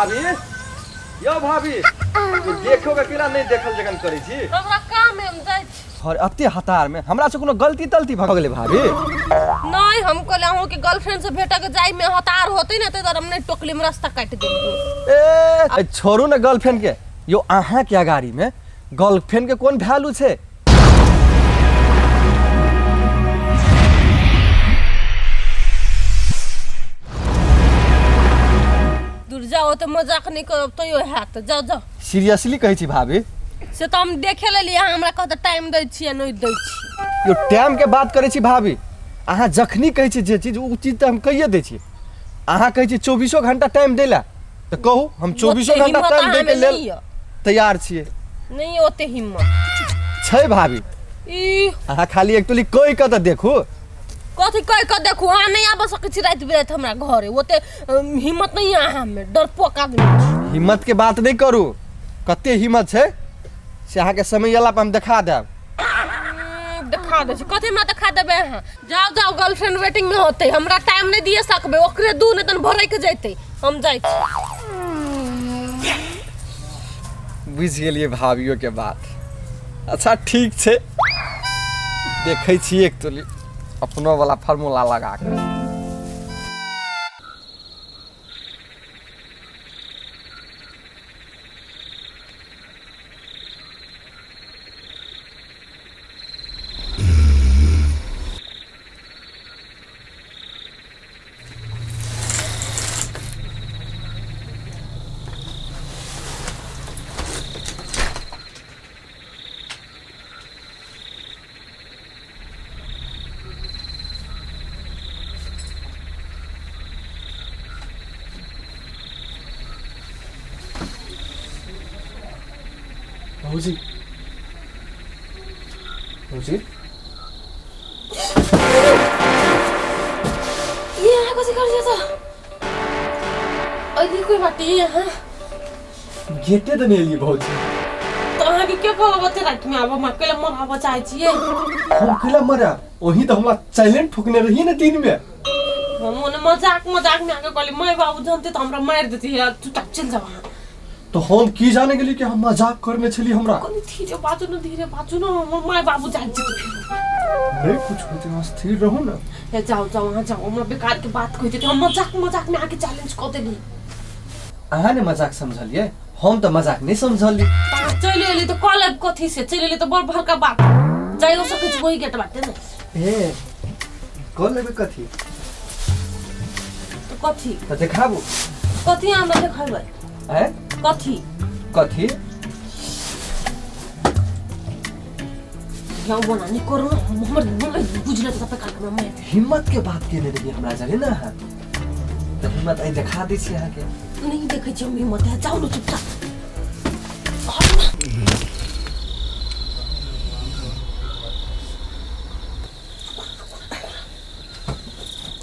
भाभी, यौ भाभी, देखो के केना नहि देखल जखन करै छी। हमरा काम है, हम जाइ छी। और अते हतार में हमरा से कोनो गलती तलती भऽ गेलै भाभी? नहीं, हम कहले अहूँ के गर्लफ्रेंड से भेट के जाय में हतार होते ना, ते हम नहीं टोकली में रास्ता काट देलिए। ए छोड़ू ने गर्लफ्रेंड के। यो अहाँ के अगाड़ी में गर्लफ्रेंड के कोन वैल्यू छै? दूर जाओ तो मजाक नहीं करब तैयो हैत, जाओ जाओ। सीरियसली कहै छी भाभी। से तो हम देखे लेलिए, अहाँ हमरा कहते टाइम दै छियै नहीं दै छी। यो टाइम के बात करै छी भाभी, अहाँ जखनी कहै छी जे चीज उ चीज तऽ हम कहिए दै छी। अहाँ कहै छी 24 घंटा टाइम दै लए तऽ कहू हम 24 ओते घंटा हिम्मत टाइम दै के अहाँमे लेल नहि यऽ। तैयार छियै। नहीं ओते हिम्मत छै भाभी। ई अहाँ खाली एक तुली कहि कऽ तऽ देखू। कथी कहि कऽ देखू? अहाँ नहीं आबि सकै छी राति बिराति हमरा घरे, ओते हिम्मत नहीं है अहाँ में, डरपोक आदमी छी। हिम्मत के बात नहीं करू, कते हिम्मत छै से अहाँके समय अयला पर हम देखा देब। देखा दै छी। कथी हमरा देखा देबै अहाँ? जाओ जाओ, गर्लफ्रेंड वेटिंग में होते, हमरा टाइम नहीं दिए सकबै, ओकरे दू नहीं तन भरै के जैते, हम जाइ छी। बुझि गेलियै भाभियो के बात। अच्छा ठीक छै, देखै छी एक तोली अपनो वाला फार्मूला लगा के। भौजी, भौजी, ये यहाँ कथी कर त अभी कोई बात नहीं यहाँ गेटे तऽ नहि एलियै भौजी। तो अहाँ के के कहलक ओते राति में आबऽ? माँ कैला मराबऽ चाहै छियै? हम कैला मरायब? ओही तऽ हमरा चैलेंज ठोकने रहियै ने दिन में। हम ओने मजाक मजाक में आके कहली, माय बाबू जानते तऽ हमरा मारि देती है, चुपचाप चलि जाओ अहाँ। तो हम की जाने गेली कि हम मजाक करने छली हमरा। कनी धीरे बाजू न, धीरे बाजू न, हमर माय बाबू जान जेतै फेर। नहीं कुछ होते, अहाँ स्थिर रहू ना। हे जाओ जाओ, अहाँ जाओ, हमरा बेकार के बात कहि देते, हम मजाक मजाक में आके चैलेंज कऽ देली। अहाँ ने मजाक समझलिए, हम तऽ मजाक नहीं समझलिए। अहाँ चलि एली तऽ कऽ लेब कथी से, चलि एली तऽ बड़ बड़का बात, जाइयो सकै छी वही गेट बाटे ने। ए कऽ लेबै कथी? तऽ कथी? तऽ देखाबू। कथी हमरा देखेबै? आँय? कथी? कथी? यौ बना नहीं करू न, हमर हमर बुझले तऽ बेकार के हमरा मारि देत। हिम्मत के बात केने रहियै हमरा जाने ना अहाँ, तऽ हिम्मत आइ देखा दै छी अहाँके। नहीं देखै छी हम हिम्मत है, जाउ न चुपचाप।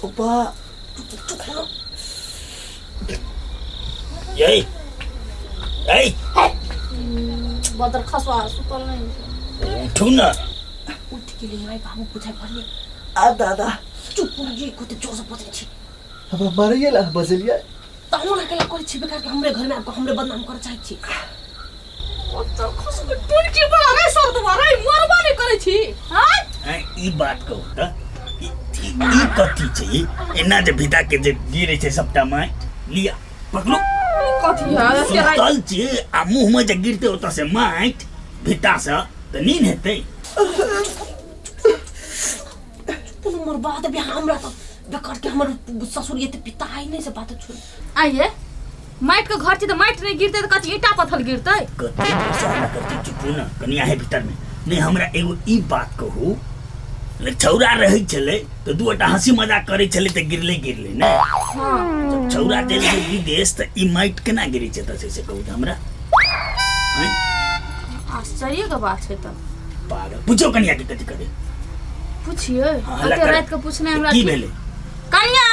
उपा यही यही बदर खसवा सुतल नहीं। उठू न। उठ गेली माय बाबू पूछै पड़ले। आ दादा। चुप ये कते जोर से बजै छी। हमरा मारैये ला बजलियै। तऽ हमरा केला करै छी बेकार के, हमरे घर में आबि कऽ हमरे बदनाम करऽ चाहै छी। बदर खसवा टुनकी बड़ा रे सर तुम्हारा मरबा नहीं करै छी। हां आँय, ई बात कहू तऽ ई ई कथी छै? ई एना जे भिता के जे गिरै छै सबटा माटि, लिअ पकड़ू। कथी है? सुतल छी आ मुँह में जे गिरते ओतऽ से माटि भिता से तऽ नीन हेतै। कोनो मरबा देबे हमरा तऽ बेकार के, हमर ससुर एते पिता है नहीं से बात छोड़। आइए माटि के घर छी तऽ माटि नहि गिरतै तऽ कथी ईंटा पत्थर गिरतै? कते गुस्सा न करती, चुप न कनि आहे भीतर में। नहीं हमरा एगो ई बात कहू, ले छौरा रहै छलै तऽ दूटा हंसी मजाक करै छलै तऽ गिरले गिरले ने। हाँ। जब छौरा चलि गेल विदेश तऽ ई माटि केना गिरै छै तऽ से कहू तऽ हमरा। आँय? आश्चर्य के बात छै तऽ। पागल, पूछो कनिया के कथी करे। पूछिए? हाँ, हल्ला एते कर। राति के पूछना हमरा की भेलै? कनिया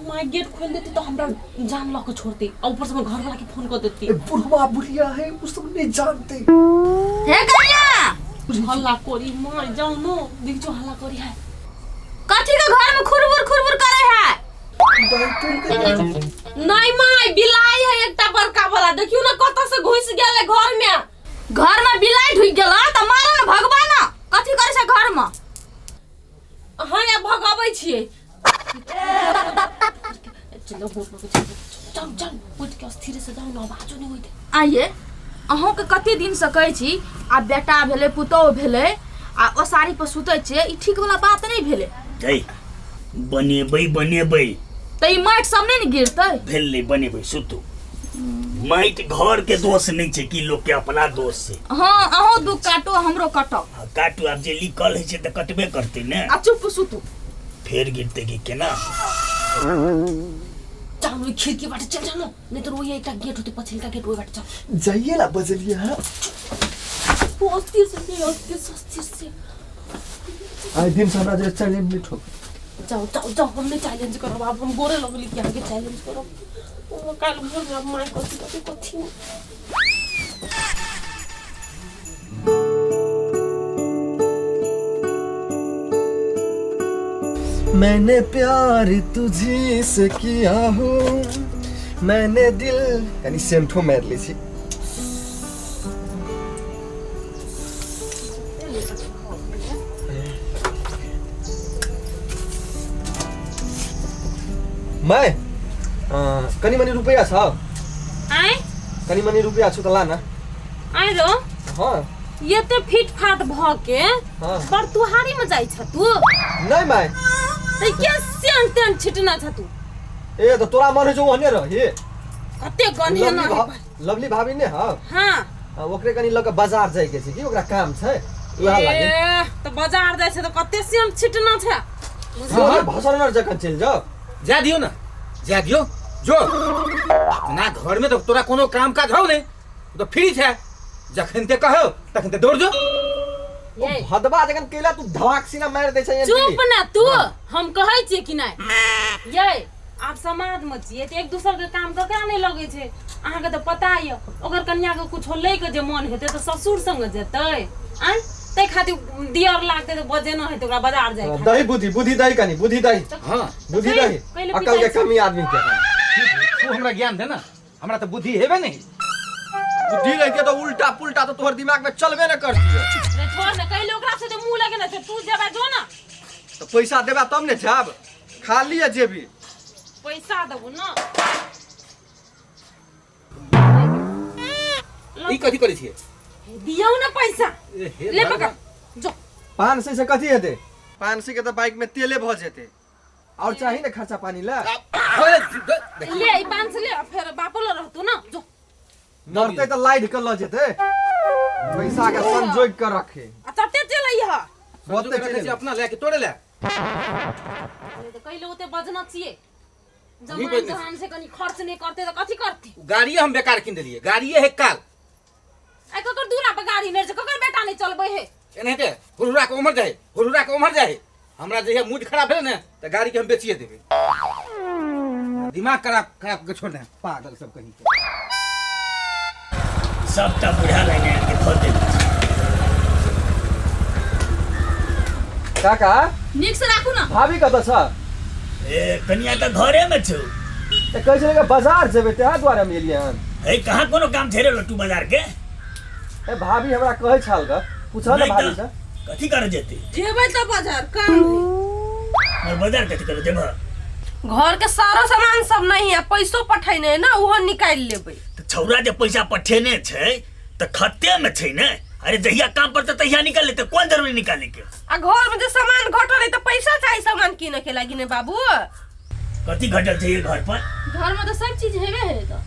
my gate खोल देती तो हमरा जान लऽ के छोड़ती, आ ऊपर से घर वाला के फोन कर देती। ए बुढ़वा बुढ़िया है वो सब नहीं जानते। हे कनिया हल्ला करी माय, जाओ नो देख जो हल्ला करी है। कथी के घर में खुरबुर खुरबुर करे है? नहीं माय, बिलाई है एकटा बड़का वाला, देखियो ना कतऽ से घुस गेलै घर में। घर में बिलाई ढुक गेल त मारो न भगवान, कथी करे छै घर में? हाँ या भगाबै छियै। चलो चल चल, उठ के स्थिर से जाओ ना, आवाजो नहीं होइत। आइए अहूँके कते दिन से कहै छी, आ बेटा भेलै पुतोहु भेलै आ ओसारी पर सुतै छियै, ई ठीक वाला बात नहि भेलै। जय बनेबै बनेबै तऽ ई माटि सब नहि ने गिरतै? भेल नहि बनेबै, सुतू। माटि घर के दोष नहि छै कि लोक के अपना दोष छै। हँ, अहूँ दुख काटू हमरो कटो। हाँ, काटू, आब जे लिखल होइ छै तऽ कटबे करतै ने। आ चुप सुतू। फेर गिरतै कि केना? चल ओहि खिड़की बाटे चल जानो, नहीं तो वही एकटा गेट होते पछिलका गेट, ओहि बाटे चल। जाइए ला बजलिए। हाँ, ओ अस्थिर से नहीं, अस्थिर से, अस्थिर से। आइ दिन से हमरा जे चैलेंज नहीं ठोक। जाओ जाओ जाओ, हम नहीं चैलेंज करब आब, हम गोरे लगली कि आगे चैलेंज करब। ओ काल्हि भोर में आब माय कथी कथी कथी। मैंने प्यार तुझी से किया हूँ, मैंने दिल कनी सेंठो मारि लै छी। मैं कनी मनी रुपैआ छ? आय? कनी मनी रुपैआ छौ तऽ ला ना। आय रो? हाँ। एते फिट फाट भ के पर तुहारी में जाइ छ तू? नहीं माय। त के सेन तेन छिटना छ तू? ए त तोरा मन है जो ओहने रही। कते गन्हे न। लवली भाभी ने। हाँ। हाँ। ओकरे कनी लऽ के बाजार जाय के छै कि ओकरा काम छै उएह लागे। ए त बाजार जाइ छै त कते सेन छिटना छ? हाँ, भसरनर जखन चलि जाओ। जा दियो ना, जा दियो जो। अपना घर में तो तोरा कोनो काम काज हौ नहीं, तो फ्री छै, जखन ते कहो तखन ते दौड़ जो। ये। भदवा जखन केला तू धवाक सीना मारि दै छै। चुप ना तू, हम कहै छियै कि नहि? ये आब समाज में छियै तऽ एक दोसर के काम ककरा नहि लगै छै, अहाँके तऽ पता यऽ। ओकर कनिया के कुछो लै के जे मन हेतै तऽ ससुर संगे जेतै आँय, ताहि खातिर दियर लागतै तऽ बजेना हेतै ओकरा बाजार जाय खातिर। दही बुद्धि, बुद्धि दही, कनी बुद्धि दही। हाँ, बुद्धि दही। कैले अकल के पिताइ छै? कमी आदमी के। तू हमरा ज्ञान दे ना, हमरा तऽ बुद्धि हेबे नहीं। बुद्धि रहिते तऽ उल्टा पुल्टा तऽ तोहर दिमाग में चलबे न करतियै। रे छोड़ ने, कैले ओकरा से मुंह लगे ना छै, तू जेबा जो ना। तऽ पैसा देबा तब ने जाब, खाली है जेबी। पैसा देबो ना। ई कथी करै छियै? दियौ ना पैसा। ए, हे ले भगवान। पकड़ जो। 500 से कथी हेतै? 500 के तऽ बाइक में तेले भऽ जेतै, और चाही ने खर्चा पानी ला। ले ई 500 ले, आ फेर बापो ल रहतौ ना, जो। मरतै तऽ लाइट के लऽ जेतै, पैसा के संजोग के रखे। आ तते चलै ह। बहुते रखै छियै अपना लए के तोड़े लए? तऽ कैले ओते बजना छियै? नहीं जमान बजने जहान से कनी खर्च नहीं करते तऽ कथी करते? गाड़िए हम बेकार कीन देलियै, गाड़िए है काल। आइ ककर दूरा पर गाड़ी नहि छै, ककर बेटा नहि चलबै है? एनाहिते हुरहुरा के उम्हर जाए, हुरहुरा के उम्हर जाए। हमरा जहिया मूड खराब भेलै ने तऽ गाड़ी के हम बेचिए देबै। दिमाग खराब खराब के छोड़ दे, पागल सब कहीं के। सबटा बुढ़ा लाइन आनि के धऽ देने छै। काका। नीक से राखू ना। भाभी कतऽ छ? ए कनिया तऽ घरे में छौ। तऽ कहै छलै कि बाजार जेबै, तेहा दुआरे हम एलियै हन। हे कहाँ कोनो काम छै रे लट्टू बाजार के? ए भाभी हमरा कहै छल ग, पूछऽ ने नहि भाभी तऽ से। कथी करे जेतै? जेबै तऽ बाजार काम है। और बाजार कथी करे जेबह? घर के सारा सामान सब नहीं है, पैसो पठेने है ना, उहो निकालि लेबै। तऽ छौड़ा जे पैसा पठेने छै तऽ खत्ते में छै ने। अरे जहिया काम पड़तै तहिया निकाल लेतै, कोन जरूरी निकाले के? आ घर में जे सामान घटल है तऽ पैसा चाही सामान किने के लागी ने बाबू। कथी घटल छै ये घर पर? घर में तो सब चीज हेबे है तऽ।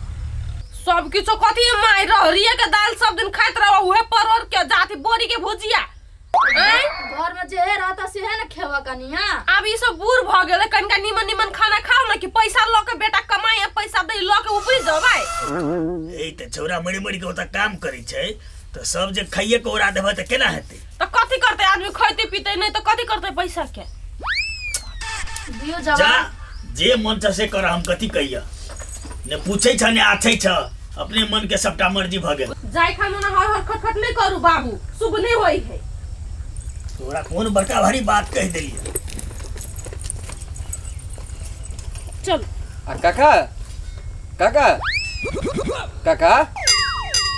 सब किछो कथी माय, रहरिये के दाल सब दिन खाइत रहो, उहे परोर के जाति बोरी के भुजिया। आँय? घर में जे है रहता से है ना खेवा कनिया। आब ई सब बूढ़ भऽ गेलै, कनिका निमन निमन खाना खाओ ना, कि पैसा लऽ के बेटा कमाई है, पैसा दै लऽ के उपरि जबै। ए तऽ छौड़ा मरि मरि के ओतऽ काम करै छै तऽ सब जे खाइए के ओरा देबै तऽ केना हेतै? तऽ कथी करतै आदमी, खैतै पीतै नहि तऽ कथी करतै पैसा के? दियो जा जवाब। जे मन छ से कर, हम कथी कहिया, ने पूछै छ ने आछै छ, अपने मन के सबटा मर्जी भऽ गेल। जाय खाना ना हर हर खटखट नहीं करू बाबू, शुभ नहीं होई है। तोरा कोन बड़का भारी बात कहि देलियै? चलू। आ काका, काका, काका।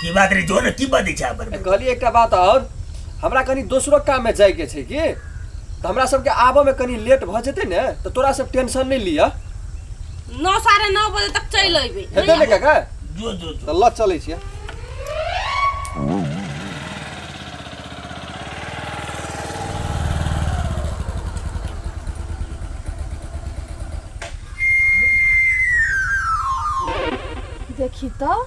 की बात रे, जो ने की बजै छै बड़? कहलियै एकटा बात आओर, हमरा कनि दोसरो काममे जाइके छै की, तऽ हमरा सबके आबऽमे कनि लेट भऽ जेतै ने, तऽ तोरा सब टेंशन नहि लिअ। 9 9:30 बजे तक चलि अयबै। हेतै ने काका? जो जो जो। तऽ लऽ चलै छियै। देखी तऽ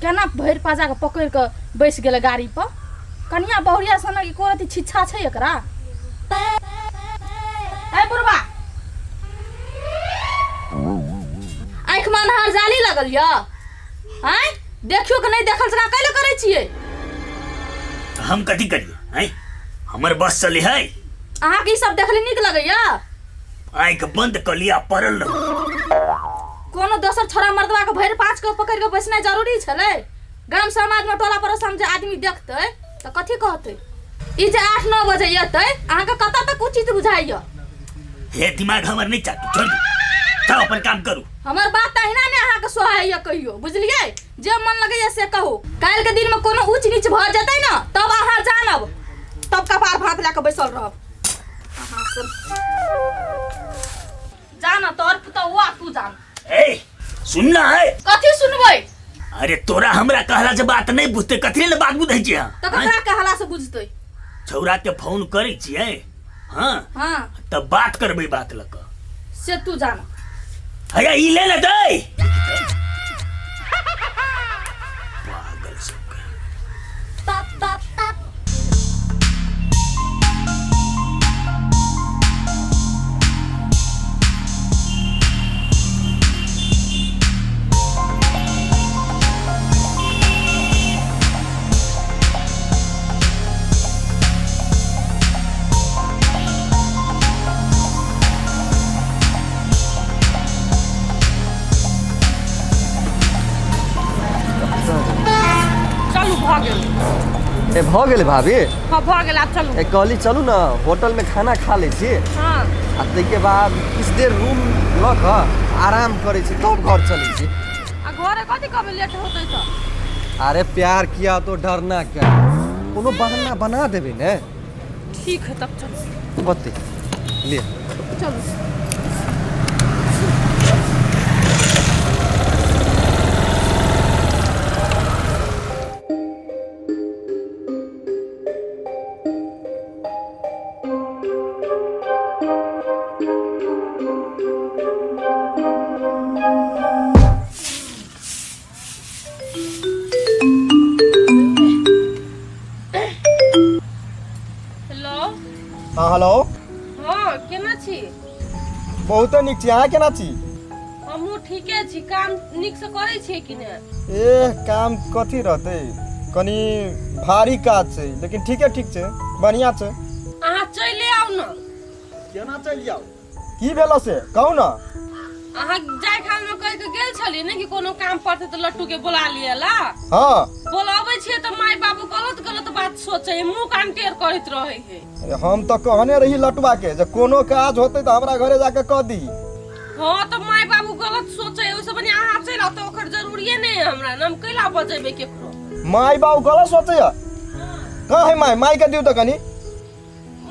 केना भरि पाजा के पकड़ि कऽ बैस गेलै गाड़ी पर। कनिया बहुरिया सनक एको रति छिच्छा छै एकरा? ए बुढ़बा, आँखि में अन्हार जाली लगल यऽ? आँय, देखियो के नहि देखल सका कैले करै छियै? हम कथी करिए? आँय, हमर बस चले है? अहाँके ई सब देखले नीक लगैया? आँखि बंद कऽ लिया, पड़ल रहू। कोनो दोसर छोरा मर्दवा के भरि पाँच के पकड़ि के बैसनाइ जरूरी छलै? गाम समाज में टोला पड़ोस में जे आदमी देखतै तऽ कथी कहतै? ई जे 8 9 बजे एतै, अहाँके कतऽ तक उचित बुझाइया? हे, दिमाग हमर नहि चाटू, छोड़ दू, जाओ अपन काम करू। हमर बात तऽ अहिना नहि अहाँके सोहाइया कहियो, बुझलियै? जे मन लगैया से कहू। काल्हि के दिन में कोनो ऊंच नीच भऽ जेतै ने, तब अहाँ जानब, तब कपार भात लए कऽ बैसल रहब। अहाँ सब जान तोर पुतहुआ आ तू जान। ए, सुन ना है। कथी सुनबै? अरे तोरा हमरा कहला से बात नहीं बुझते, कथी ले बात बुझै छियै? तऽ ककरा कहला से बुझतै? छौरा के फोन करै छियै? हाँ। हाँ। तब बात करबै, बात लऽ कऽ। से तू जान। हैया ई ले लेतै पागल सबके। चलू, भऽ गेल। ए, भऽ गेलै भाभी? हँ, भऽ गेल, आब चलू। ए, कहली चलू ने, होटलमे खाना खा लै छी। हँ। आ ताहिके बाद किछु देर रूम लऽ कऽ आराम करै छी, तब घर चलै छी। आ घरे कथी कहबै, लेट होतै तऽ? अरे प्यार किया तो डरना क्या, कोनो बहाना बना देबै ने। ठीक है, तब चलू। बते लिअ। चलू। हेलो। हाँ, हेलो। हँ, केना छी? बहुते नीक छी, अहाँ केना छी? हमहूँ ठीके छी। काम नीकसँ करै छियै कि नहि? ए, काम कथी रहतै, कनि भारी काज छै, लेकिन ठीके ठीक छै, बढ़िआँ छै। अहाँ चलि आउ ने। केना चलि आउ? की भेलो से कहू ने। अहाँ जाय काल में कहि के गेल छलियै ने कि कोनो काम पड़तै तऽ लट्टू के बोला लिअ ला। हाँ। बोलाबै छियै तऽ माय बाबू गलत गलत बात सोचै है, मुँह कान टेढ़ करैत रहै है। अरे हम तऽ कहने रही लटुआ के जे कोनो काज होतै तऽ हमरा घरे जाके कह दी। हाँ, तऽ माय बाबू गलत सोचै है, ओहिसँ बढ़िआँ अहाँ चलि आउ तऽ ओकर जरूरिये नहि है हमरा ने, हम कैला बजेबै केकरो। माय बाबू गलत सोचैया? कहाँ है माय? माय के दियौ तऽ कनि।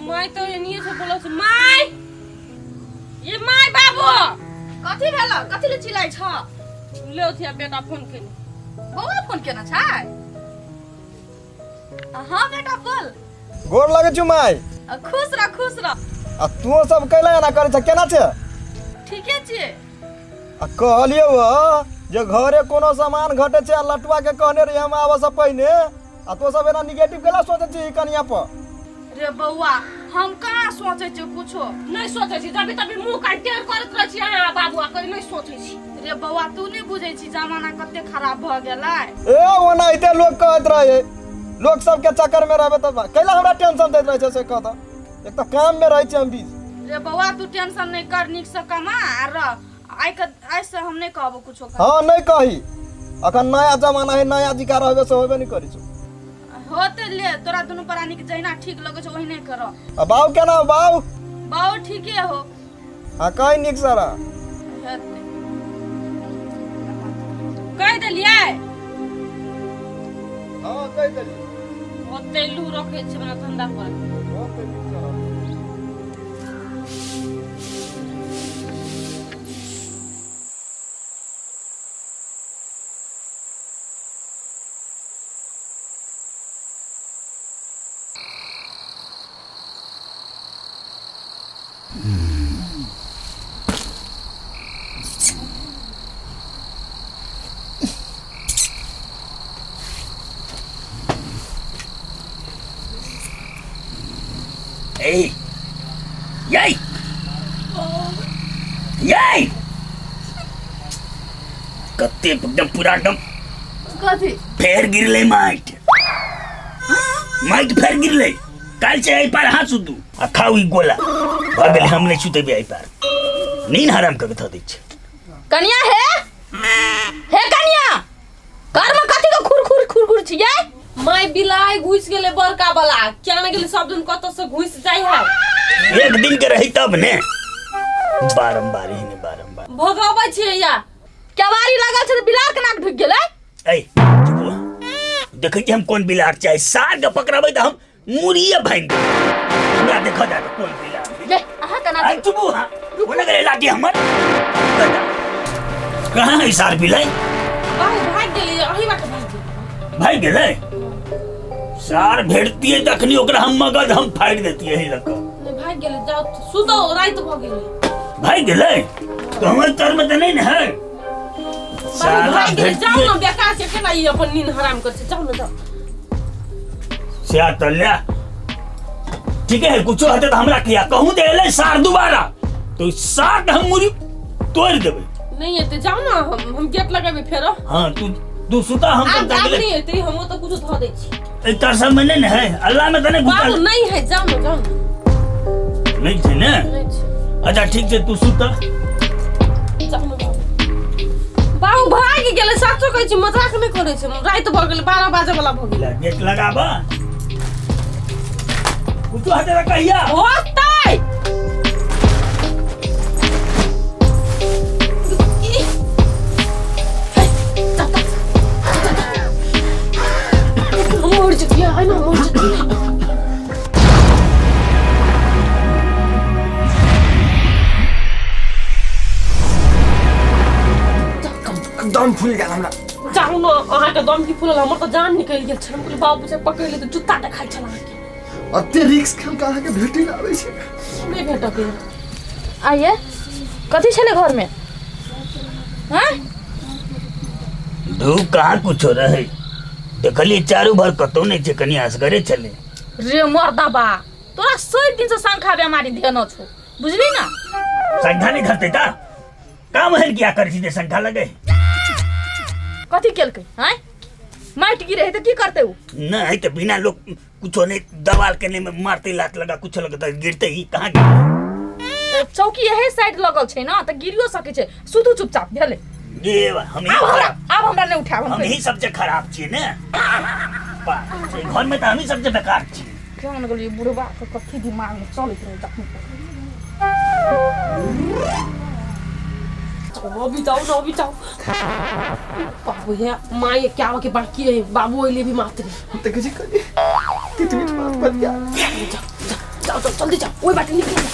माय तऽ एनिये से बोलै छै। माय, ये माय बाबू। कथी भेल? कथी ले चिल्लाइ छ? ले थिया बेटा फोन केने। बौआ फोन केने छै? हाँ बेटा, बोल। गोर लगै छौ माय। खुश रह, खुश रह। आ तू सब कैला एना करै छ? केना छै? ठीके छियै। आ कहलियौ हँ जे घरे कोनो सामान घटे छै आ लटुआ के कहने रही हम आबऽ से पहिने, आ तो सब एना निगेटिव कैला सोचै छी कनिया पर? रे बौआ, हम कहाँ सोचै छियै कुछो। नहि सोचै छी, जब तभी मुँह कान टेढ़ करैत रहै छी अहाँ आ बाबू, आ कहीं नहि सोचै छी। रे बौआ, तू नहि बुझै छी, जमाना कते खराब भऽ गेलै। ए, ओनाहिते लोक कहैत रहे, लोक सबके चक्कर में रहबे तऽ कैला हमरा टेंशन दैत रहै छै से कह तऽ। एक तऽ काम में रहै छी हम बीज। रे बौआ, तू टेंशन नहि कर, नीक से कमा आ रह। आइ के आइ से हम नहि कहबो कुछो कर। हाँ, नहीं कही, अखन नया जमाना है, नया जिका रहबे से होबे नहीं करी छौ। होते ले, तोरा दुनू प्राणी के जहिना ठीक लगै छौ ओहिने कर। आ बाऊ केना हो, बाऊ? बाऊ ठीके हो। हाँ, कहीं नीक सारा हेतै। कहि देलियै? हँ, कहि देलियै। ओते लू रखै छै बना धंधा पर। ओते नीक चलत। ए यै यै, कते एकदम पूरा एकदम। कथी? फेर गिरलै माटि, माटि फेर गिरलै। काल्हि से एहि पार हाथ सुतू आ खाउ ई गोला। भऽ गेलै, हम नहि सुतेबै एहि पार। नींद हराम कऽ के धऽ दै छै। कनिया, हे हे कनिया, घर में कथी के खुर खुर खुर खुर छियै? माय, बिलाइ घुसि गेलै बड़का वाला। क्या ने गेलै, सब दिन कतऽ से घुसि जाइ है। एक दिन के रही तब ने, बारम्बार ही ने बारम्बार। भगाबै छियै या। केवाड़ी लागल छै तऽ बिलार केना ढुकि गेलै? ऐ चुप रह। देखै छी हम कोन बिलार छै। सार के पकड़बै तऽ हम मुड़िए भाङि देबै। हमरा देखऽ दे कोन बिलार। ये अहाँ केना? ऐ चुप, हाँ बोले गेलै लाठी हमर। कहाँ है सार बिलाइ? बाबू, भागि गेलै, अही बाटे भागि गेलै। भागि गेलै सार। भेटतियै तखनी ओकरा हम मगज हम फाड़ि देतियै एहि लऽ कऽ। नहि, भागि गेलै। जाउ सुतो, राति भऽ गेलै। भागि गेलै तऽ हमर तरमे तऽ नहि ने है। बाबू, साला भागि गेलै, जाउ भेटतियै ने। बेकार छै, केना ई अपन नींद हराम करै छै। जाउ ने, जाउ। से तऽ ले, ठीक है, कुछो हेतै तऽ हमरा किया कहूँ जे एलै सार दुबारा तो सार के हम मुड़ी तोड़ि देबै। नहि एतै, जाउ ने। हम गेट लगेबै फेरो। हाँ, तू तू सुता, हम आब तऽ आब गेलै। नहि एतै, हम ओतऽ कुछो धऽ दै छी। एहि तर सबमे नहि ने है, अल्लाह में तऽ नहि बाबू, घुसल। नहि है, जाउ ने, जाउ ने। नहि छै ने? नहि छै। अच्छा, ठीक छै, तू सुता। जाउ ने बाबू। बाबू, भागि गेलै, सचो कहै छी, मजाक नहि करै छै। राति भऽ गेलै, 12 बाजे वाला भऽ गेलै। ले, गेट लगाबा, कुछो हेतै तऽ कहिया होतै। ई, हे, जा, जा, जा, जा। हम मर जतियै, है ना, मर जतियै। दम फूलि गेल हमरा। जाउ ने, अहाँके दम की फूलल? हमर तऽ जान निकलि गेल छल। हम कहलियै बाबू से पकड़ि लेतै, जूता देखाइ छल अहाँके। अते रिक्स खेल के अहाँके भेटी नहि आबै छै। नहि भेटक यऽ। आइए कथी छलै घरमे? हाँ? धू, कहाँ कुछो रहै। देखलियै चारू भर, कतौ नहि छै। कनि असगरे छलै। रे मर्दबा, तोरा 100 दिन से शंखा बेमारी धेने छौ, बुझली ना? संख्या नहि धरतै तऽ काम एहन किया करै छी जे संख्या लगे? कथी केलकै? आँय, माटि गिरे है तऽ की करतै उ? नहि तऽ बिना लोक कुछो नहि दवाल के नहि मारतै, लात लगा कुछो लगा तऽ गिरतै ही। कहाँ गिरतै? चौकी यही साइड लगल छै ना, तऽ गिरियो सकै छै। सुतू चुपचाप, भेलै। ये हम ही आब हमरा खराब आब हमरा नहि उठायब। हम हम ही सबसे खराब छियै ने। घर में तऽ हम ही सबसे बेकार छियै। केहन गेलियै बुढ़बा के कथी दिमाग में चलैत रहै तखन। अभी जाओ ना, अभी जाओ बाबू। हे माँ, ये क्या के बाकी है बाबू, अइले भी मात्र। देखै छी कनि तीत मीठ बात बतिया। जाओ जाओ जाओ, जल्दी जाओ, ओहि बाटे निकल जाओ।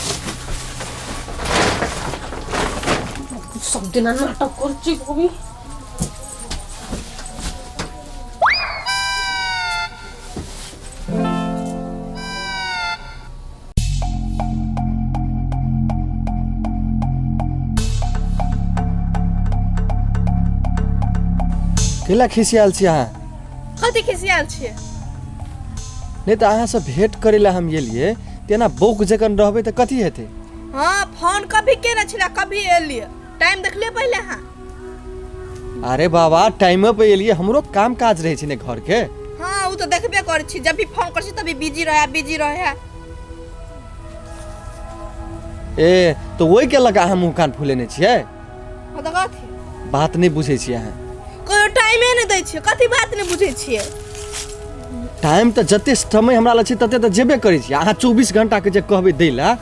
सब दिना नाटक कर छी अभी। केला खिसियाल छी अहाँ? कथी खिसियाल छियै? नहि तऽ अहाँसँ भेंट करै लए हम गेलियै, तेना बौक जखन रहबै तऽ कथी हेतै? हाँ, फोन कभी केने छलै, कभी एलियै? टाइम देखलियै पहिले अहाँ? अरे बाबा, टाइमे पे एलियै। हमरो काम काज रहै छै ने घरके। हाँ, ओ तऽ देखबे करै छी। जब भी फोन करै छी तभी बिजी रहे, बिजी रहे। ए, तऽ ओहिके लऽ कऽ अहाँ मुँह कान फुलेने छियै? हाँ तऽ कथी? बात नहि बुझै छियै अहाँ। कहियो टाइमे नहि दै छियै। कथी बात नहि बुझै छियै? टाइम तऽ जते समय हमरा लग छै तते तऽ जेबे करै छियै। अहाँ 24 घंटाके जे कहबै दै लए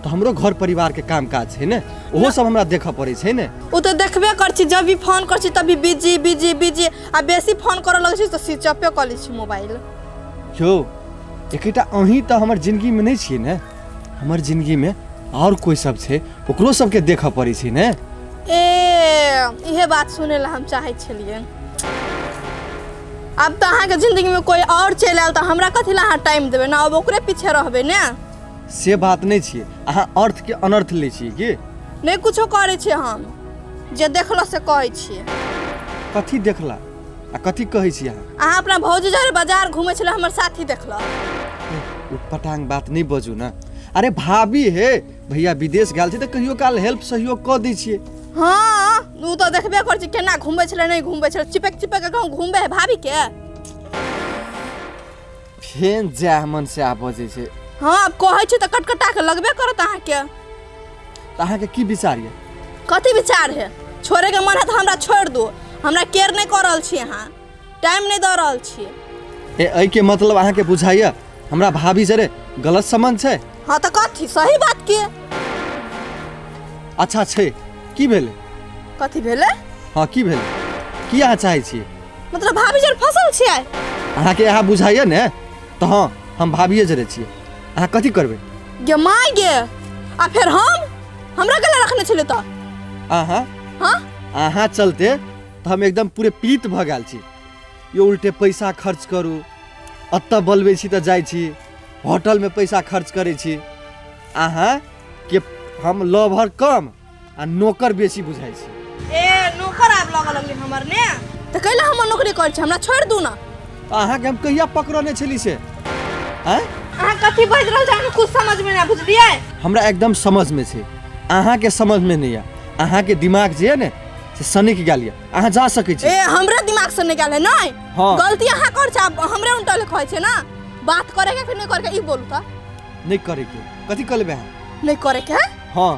तऽ हमरो घर परिवारके काम काज छै ने, ओहो सब हमरा देखऽ पड़ै छै ने। ओ तऽ देखबे करै छी, जब भी फोन करै छी तभी बिजी बिजी बिजी, आ बेसी फोन करऽ लगै छी तऽ स्विच ऑफे कऽ लै छी मोबाइल। यौ एकेटा अहीं तऽ हमर जिनगीमे नहि छियै ने, हमर जिनगीमे आओर कोइ सब छै, ओकरो सबके देखऽ पड़ै छै ने। ए इहे बात सुनै लए हम चाहै छलियै। आब तऽ अहाँके जिन्दगीमे कोइ आओर चलि आयल तऽ हमरा कथी लए अहाँ टाइम देबै ने, आब ओकरे पीछे रहबै ने। से बात नहि छियै, अहाँ अर्थके अनर्थ लै छियै की? नहि कुछो करै छियै हम, जे देखलहुँ से कहै छियै। कथी देखला आ कथी कहै छी अहाँ? अहाँ अपना भौजी जरे बाजार घूमै छलै, हमर साथी देखलक। उटपटांग बात नहि बजू ने। अरे भाभी हे, भैया विदेश गेल छै तऽ कहियो काल हेल्प सहयोग कऽ दै छियै। हाँ ओ तऽ देखबे करै छी केना घूमै छलै, नहि घूमबै छलै, चिपक चिपक के कहूँ घूमबै है भाभी के। फेन जएह मन से आ बजै छै। हाँ आब कहै छी तऽ कटकटा के लगबे करत अहाँके। तऽ अहाँके की विचार यऽ? कथी विचार है? छोड़े के मन है तऽ हमरा छोड़ि दू, हमरा केयर नहि कऽ रहल छी अहाँ, टाइम नहि दऽ रहल छी। ए एहिके मतलब अहाँके बुझाइया हमरा भाभी जरे गलत संबंध छै? हाँ तऽ कथी सही बात के? अच्छा छै, की भेलै? कथी भेलै? हाँ की भेलै? की अहाँ चाहै छियै? मतलब भाभी जरे फसल छियै? अहाँके यहाँ बुझाइया ने तऽ हाँ हम भाभिए जरे छियै। अहाँ कथी करबै? गे माय गे, आ फेर हम हमरा केला रखने छलै तऽ? अहाँ हाँ अहाँ चलते तऽ हम एकदम पूरे पीड़ित भऽ गेल छी। यो उल्टे पैसा खर्च करू, एतऽ बोलबै छी तऽ जाइ छी होटलमे पैसा खर्च करै छी। अहाँ के हम लवर कम आ नौकर बेसी बुझाइ छी। ए नौकर आब लगऽ लगलै हमर ने, तऽ कैला हमर नौकरी करै छी, हमरा छोड़ि दू ने। तऽ अहाँके हम कहिया पकड़ने छली से? आँय अहाँ कथी बाजि रहल छी, अहाँके कुछ समझमे नहि बुझलियै? हमरा एकदम समझमे छै, अहाँके समझमे नहि यऽ। अहाँके दिमाग जे यऽ ने से सनकि गेल यऽ, अहाँ जा सकै छी। ए हमरे दिमाग से निकाल है नहीं। हाँ। गलती अहाँ कर छै, आब हमरे उल्टा कहै छै ना। बात करे के कि नहीं करे के ई बोलू त। नहीं करे के कथी कर लेबै अहाँ? नहीं करे के? हाँ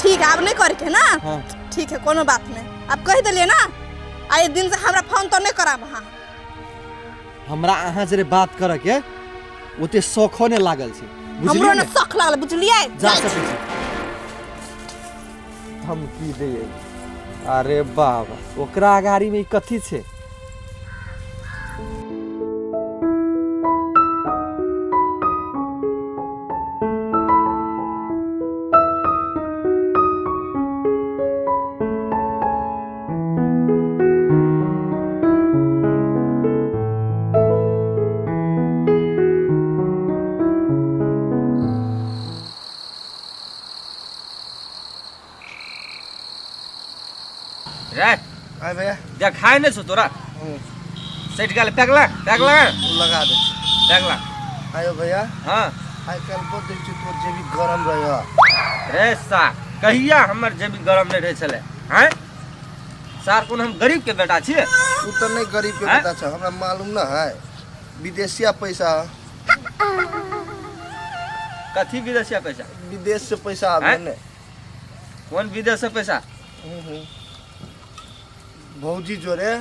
ठीक है, आब नहीं करे के ना। हाँ ठीक है, कोनो बात नहीं, अब कह दिलिए ना। आ दिन से हमरा फोन तो नहीं कराब अहाँ। हमरा अहाँ जरे बात करे के ओते शौखो ने लागल छै, हमरो बुझलियै ने ने? शौख लागल, बुझलियै? जा सकै छी। धमकी दैयै, अरे बाबा ओकरा अगाड़ीमे ई कथी छै? रे आय भैया, देखाय नहि छौ तोरा? सटि गेल। पैक लगा, पैक लगा, लगा दे, पैक लगा। आयो भैया। हाँ आइ काल्हि बहुत देखै छी तोर जेबी गरम रहै। रे सार कहिया हमर जेबी गरम नहि रहै छलै? आँय सार, कोन हम गरीब के बेटा छियै? तू तऽ नहि गरीब के आँय? बेटा छ, हमरा मालूम न है विदेशिया पैसा। कथी विदेशिया पैसा? विदेश से पैसा आबै आँय? ने। कोन विदेश से पैसा? भौजी जोरे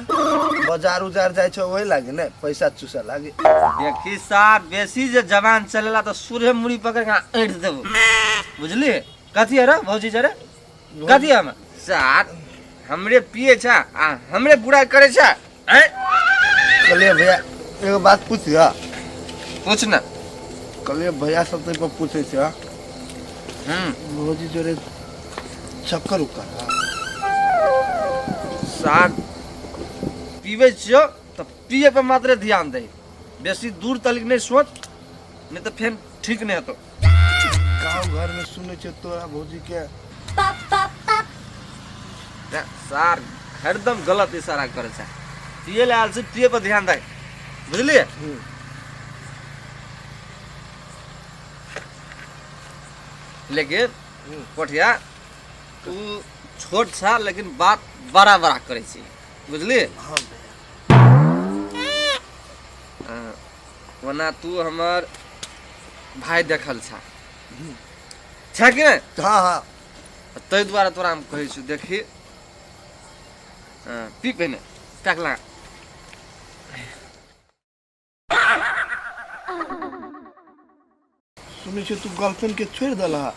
बाजार उजार जाइ छै, ओहि लागे ने पैसा चूसऽ लागे। देखी सार, बेसी जे जवान चलेला तऽ सूर्य मुड़ी पकड़ के ऐंठ देबो, बुझली? कथी है रे भौजी जरे कथी है? हम सार हमरे पिए छ आ हमरे बुराई करे छ? आँय कहलियै भैया एगो बात पूछिए। पूछ ना। कहलियै भैया सब तऽ पर पूछै छै। भौजी जोरे चक्कर उक्कर? सार पीबै छियौ तऽ पिए पर मात्रे ध्यान दे, बेसी दूर तलिक नहि सोच, नहीं तऽ फेर ठीक नहीं हेतौ। गाँव घर में सुनै छै तोरा भौजी के। ना, सार हरदम गलत इशारा करे छै। पिए ले आयल छै, पिए पर ध्यान दे, बुझलिए? लेकिन कोठिया तू छोट छा लेकिन बात बड़ा बड़ा करे छी, बुझलिए? हाँ भैया। हाँ, ओना तू हमर भाई देखल छा छा कि नहीं? हाँ हाँ। ताहि दुआरे तोरा हम कहै छी, देखी हाँ, पी पहिने, पैक लगा। सुनै छियै तू गर्लफ्रेंड के छोड़ि देलह?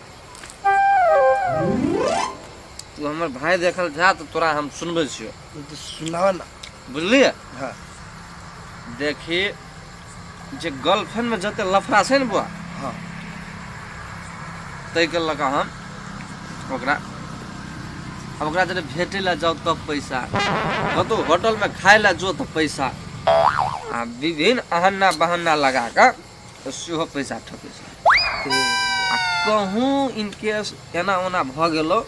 तू हमर भाई देखल जा तऽ तोरा हम सुनबै छियौ। तऽ सुनाओ ना। बुझलियै? हाँ। देखी जे गर्लफ्रेंड में जते लफड़ा छै ने बुआ, हाँ, ताहिके लऽ कऽ हम ओकरा आब ओकरा जरे भेटै लए जाउ तब पैसा, कतहु होटलमे खाय लए जो तऽ पैसा, आ विभिन्न अहन्ना बहन्ना लगा कऽ तऽ सेहो पैसा ठकै छै। आ कहूँ इनकेस एना ओना भऽ गेलो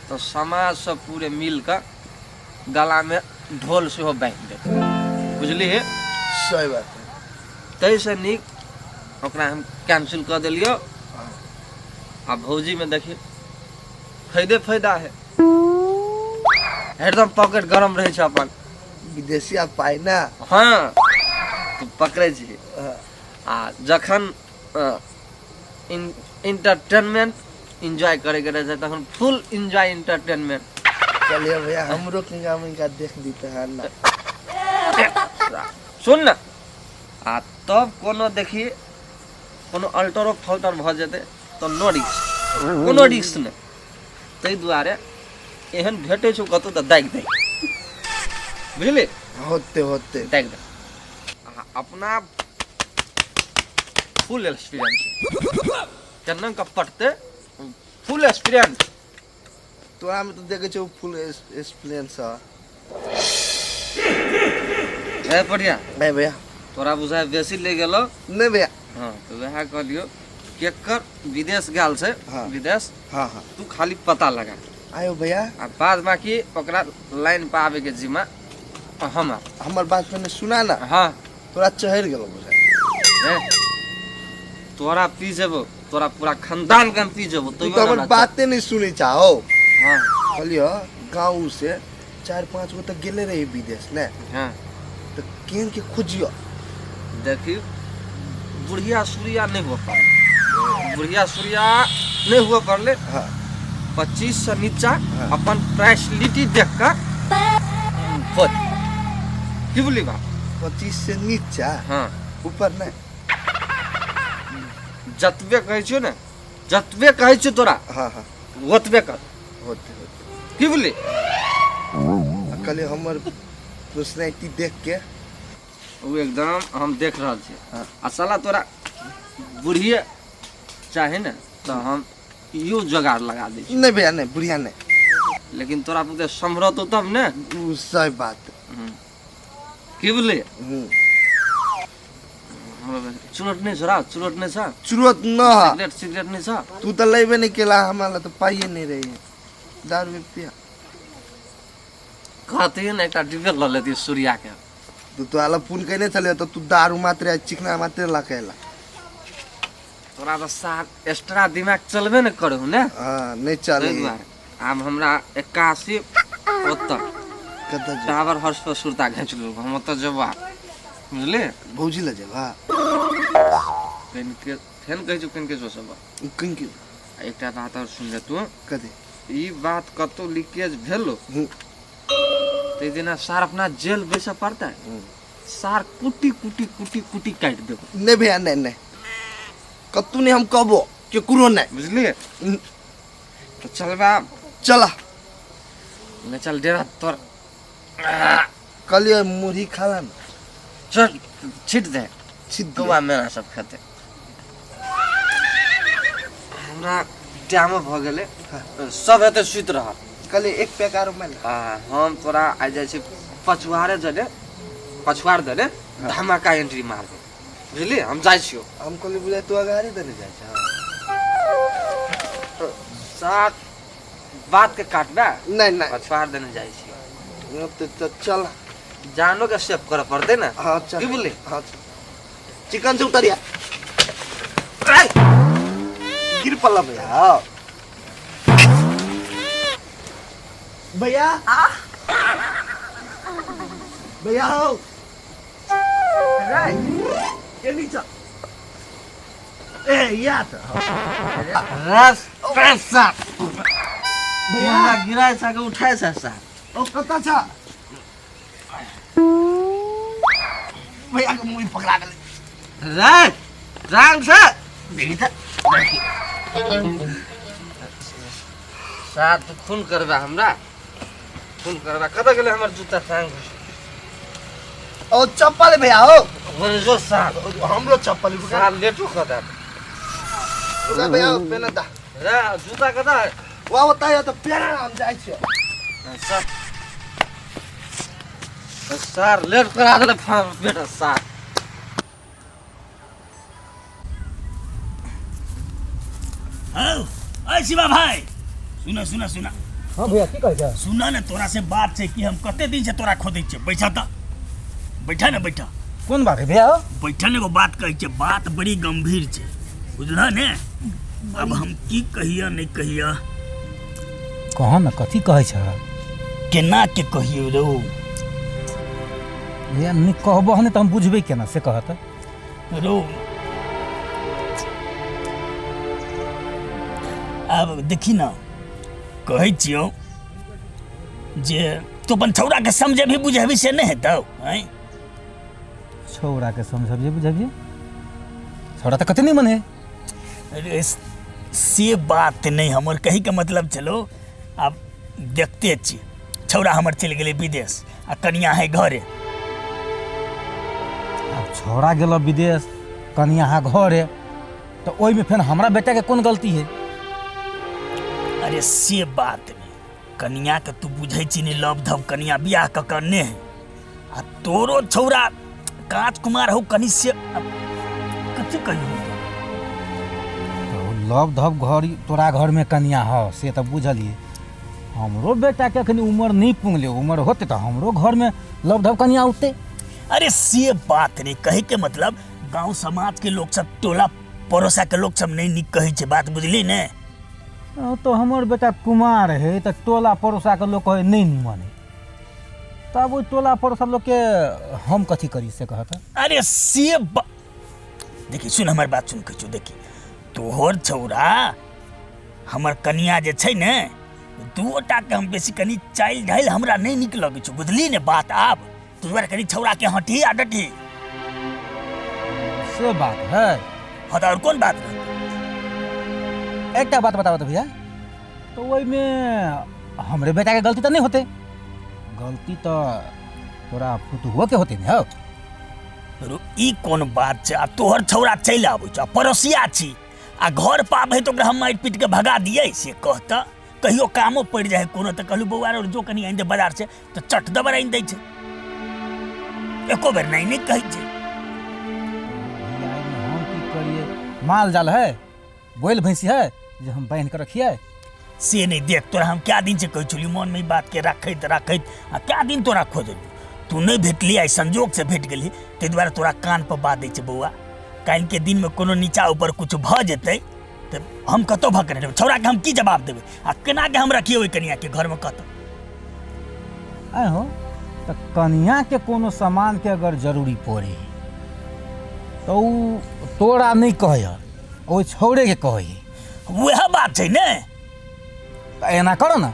तऽ समाज सब पूरे मिल कऽ गलामे ढोल सेहो बान्हि देत, बुझलिही? सही बात है। ताहिसँ नीक ओकरा हम कैंसिल कऽ देलियौ। आ भौजीमे देखी फायदे फायदा है, हरदम पॉकेट गरम रहै छै अपन। विदेशिया पाइ ना। हाँ, तू पकड़ै छी। आ जखन इंटरटेनमेंट एंजॉय करैके रहै छै तखन फुल एंजॉय इंटरटेनमेंट। चलिए भैया, हमरो किंगा मिंगा देख दीते है ना। सुन ना, आ तब कोनो देखी कोनो अल्टरो फल्टर भऽ जेतै तऽ नो रिक्स, कोनो रिक्स नहि। ताहि दुआरे एहन भेटै छौ कतहु तऽ दागि दे, बुझली? होते होते दागि दे। आ अपना फुल एक्सपीरियंस केना कऽ पटतै, फुल एक्सपीरियंस। तोरा में तो देखे छौ फुल एक्सपीरियंस है। ए बढ़िया। नहीं भैया। तोरा बुझाय बेसी ले गेलो। नहीं भैया। हाँ तो वएह कहलियो केकर विदेश गेल छै। हाँ। विदेश। हाँ हाँ। तू खाली पता लगा। आयो भैया। आ बाद बाकी ओकरा लाइन पर आबे के जिम्मा हमर। हमर बात पहिने सुना ना। हाँ। तोरा चढ़ गेलो बुझाय। ए, तोरा पी जेबो, तोरा पूरा खानदान के हम पी जेबो। तू तो हमर बाते नहीं सुनै चाहो। हाँ। कहलियो गाँव से 4-5 गो तो गेले रही विदेश ने। हाँ। तो केन के खोजियो। देखी बुढ़िया सूर्या नहीं हुआ पड़ले, बुढ़िया सूर्या नहीं हुआ पड़ले। हाँ। 25 से नीचा। हाँ। अपन प्राइसलिटी देख कर खोज। की बोली बात? 25 से नीचा। हाँ। ऊपर नहीं। जतबे कहै छियौ ने, जतबे कहै छियौ तोरा। हाँ हाँ। ओतबे कर। होते होते। की बोली? कहलियै हमर पर्सनैलिटी देख के ओ एकदम हम देख रहल छी। हाँ। आ साला तोरा बुढ़िए चाहे ने तऽ हम इहो जोगाड़ लगा दै छी। नहीं भैया नहीं, बुढ़िया नहीं। लेकिन तोरा पुते सम्हरतौ तब ने। उ सही बात। की बोललियै? चुरोट नहीं छोरा, चुरोट नहीं छ? चुरोट न। सिगरेट, सिगरेट नहीं छ? तू तो लेबे नहीं केला, हमरा ला तो पाइए नहीं रही है। दारू पिया। कहती ने एकटा डिबे ल लेती सूर्या के। तू तो आला फोन केने छले तो तू दारू मात्र चिकना मात्र ला केला। तोरा तो साथ एक्स्ट्रा दिमाग चलबे ने करू ने। हां, नहीं चले। ताहि दुआरे आब हमरा 81 ओतऽ कतऽ जेबै? टावर हर्ष पर सुरता घींच लेलको, हम ओतऽ जेबा, बुझलियै? भौजी लए जेबा? कनिके फेन कहै छौ कनिके जो सब। कनिके। आ एकटा बात आओर सुन ले तू। कथी? ई बात कतौ लीकेज भेलो ताहि दिना सार अपना जेल बैसऽ पड़तै। सार कुटी कुटी कुटी कुटी काटि देबो। नहीं भैया नहीं, नहीं कतौ नहीं, हम कहबो केकरो नहीं, बुझलियै? तो चलबा। चला। ले चल डेरा तोर। कहलियै मुरही खाला ने। चल छिट दे। छिट दे। कौआ मेना सब खेतै। हमरा टाइम भऽ गेलै, सब एतऽ सुति रहल। कहलियै एक पैक आरो मारि। आ हम तोरा आइ जाइ छी पछुआरे जने, पछुआर दने धमाका एंट्री मारबै, बुझलियै? हम जाइ छियौ। हम कहलियै बुझाइ तू अगाड़ी दने जाइ छ। सात बात के काटबे? नहीं नहीं। पछुआर दने जाइ छी। तो चल। जानो के सेव करऽ पड़तै ने। हाँ, चल। की बोलली? हाँ, चल। चिकन से उतरिया। गिर पड़ला भैया। भैया। भैया हो। रे, ये नीचा। ए, या तो। रस, पैसा। भैया। गिराए सा के उठाए सा सा। ओ कतऽ छ? भैया के मुँह पकड़ा गेलै। रे, राम से। देखी त। सार तू खून करबा हमरा खून करबा कतऽ गेलै हमर जूता संग ओ चप्पल भैया हो बोल जो सार हमरो चप्पल सार लेटू कतऽ रुका भैया पेन दा रे जूता कतऽ है वाह होता है तो पेन हम जाइ छियै सर सार लेट करा देले बेटा सार हौ अय शिवा भाई सुना सुना सुना हाँ भैया की कहै छै सुना ने तोरा से बात छै कि हम कते दिन से तोरा खोदै छियै बैठा तऽ बैठा ने बैठा कोन बात है भैया बैठा ने एगो बात कहै छै बात बड़ी गंभीर छै बुझलह ने अब हम की कहिया नहीं कहिया कह ने कथी कहै छै केना के कहियो रौ भैया नहि कहबह नहि तऽ हम बुझबै केना से कहत रौ आब देखी ना कहै छियौ जे तू अपन छौड़ाके समझेबही बुझेबही से नहि हेतौ आँय छौड़ाके समझबियै बुझबियै छौड़ा तऽ कते निमन है अरे से बात नहि हमर कहैके मतलब छलो आब देखते छी छौड़ा हमर चलि गेलै विदेश आ कनिया है घरे आब छौड़ा गेल विदेश कनिया है घरे तऽ ओहिमे फेर हमरा बेटाके कोन गलती है अरे से बात नहि कनियाके तू बुझै छी नहि लव धव कनिया बियाह कऽ कऽ ने है आ तोरो छौड़ा काँच कुमार हो कनि से कथी कहियो तो लव धव घर तोरा घरमे कनिया हो से तऽ बुझलियै हमरो बेटाके अखन उमर नहि पुंगले उमर होते तऽ हमरो घरमे लव धव कनिया औतै अरे से बात नहीं कहे के मतलब गांव समाज के लोग सब टोला पड़ोसा के लोग सब नहीं निक कहै छै बात बुझली ने तो हमर बेटा कुमार है तऽ टोला पड़ोसा के लोग कहै नहि निमन है तब ओहि टोला पड़ोसा लोग के हम कथी करी से कहत अरे से देखी सुन हमर बात सुन कहै छौ देखी तोहर छौड़ा हमर कनिया जे छै ने दूटा के हम बेसी कनि चालि ढालि हमरा नहि नीक लगै छौ बुझली ने बात आब तू दुआरे कनि छौड़ा के हटी आ डटी से बात है हाँ तऽ आओर कोन बात रहतै एकटा बात बताबऽ तऽ भैया तऽ ओहिमे हमरे बेटाके गलती तऽ नहि होतै गलती तऽ तोरा पुतहुओके होतै ने हौ रो ई कोन बात छै आ तोहर छौड़ा चलि आबै छौ आ पड़ोसिया छी आ घर पर आबै तऽ ओकरा हम मारि पीट के भगा दियै से कहता कहियो कामो पड़ि जाइ कोनो तऽ कहलहुँ बौआ रो जो कनि आनि दे बाजार से तऽ चट दबर आनि दै छै एको बेर नहि नहि कहै छै भैया एहिमे हम की करियै माल जाल है बैल भैंसी है जे हम बान्हि कऽ रखियै से नहि देख तोरा हम कए दिन से कहै छलियौ मोनमे ई बातके राखैत राखैत आ कए दिन तोरा खोजलियौ तू नहि भेटली आइ संजोग से भेट गेली ताहि दुआरे तोरा कान पर बात दै छै बौआ काल्हिके दिनमे कोनो नीचा ऊपर किछु भऽ जेतै तऽ हम कतौ भऽ के रहबै छौड़ाके हम की जवाब देबै आ केनाके हम रखियै ओहि कनियाके घरमे कतौ आइ हो तऽ कनियाके कोनो सामानके अगर जरूरी पड़े तऽ ओ तोरा नहि कहै ओहि छौड़ेके कहै वएह बात छै ने तऽ एना कर ने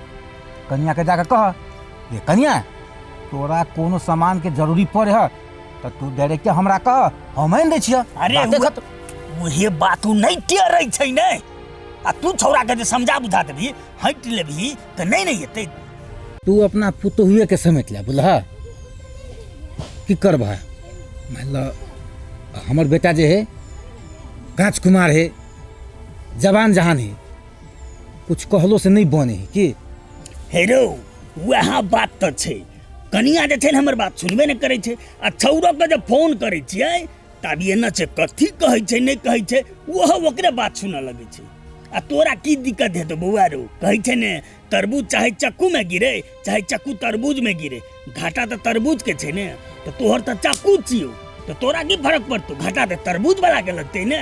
कनियाके जाके कह जे कनिया तोरा कोनो सामानके जरूरी पड़े है तऽ तू डायरेक्ट हमरा कह हम आनि दै छियह अरे बाते खत्म। उहे बात उ नहि टेरै छै ने आ तू छौड़ाके जे समझा बुझा देबही हटि लेबही तऽ नहि ने एतै तू अपना पुतोहुएके समेट ले बुझलह की करबह मान लऽ हमर बेटा जे है काँच कुमार है जवान जहान है कुछ कहलो से नहीं बने है की हे रौ वएह बात तऽ छै कनिया जे छै ने हमर बात सुनबे नहि करै छै आ छौड़ोके जे फोन करै छियै तऽ आब एना छै कथी कहै छै नहि कहै छै ओहो ओकरे बात सुनऽ लगै छै आ तोरा की दिक्कत हेतौ बौआ रौ कहै छै ने तरबूज चाहे चक्कूमे गिरे चाहे चक्कू तरबूजमे गिरे घाटा तऽ तरबूजके छै ने तऽ तोहर तऽ चक्कू छियौ तऽ तोरा की फर्क पड़तौ घाटा तऽ तरबूज वाला के लगतै ने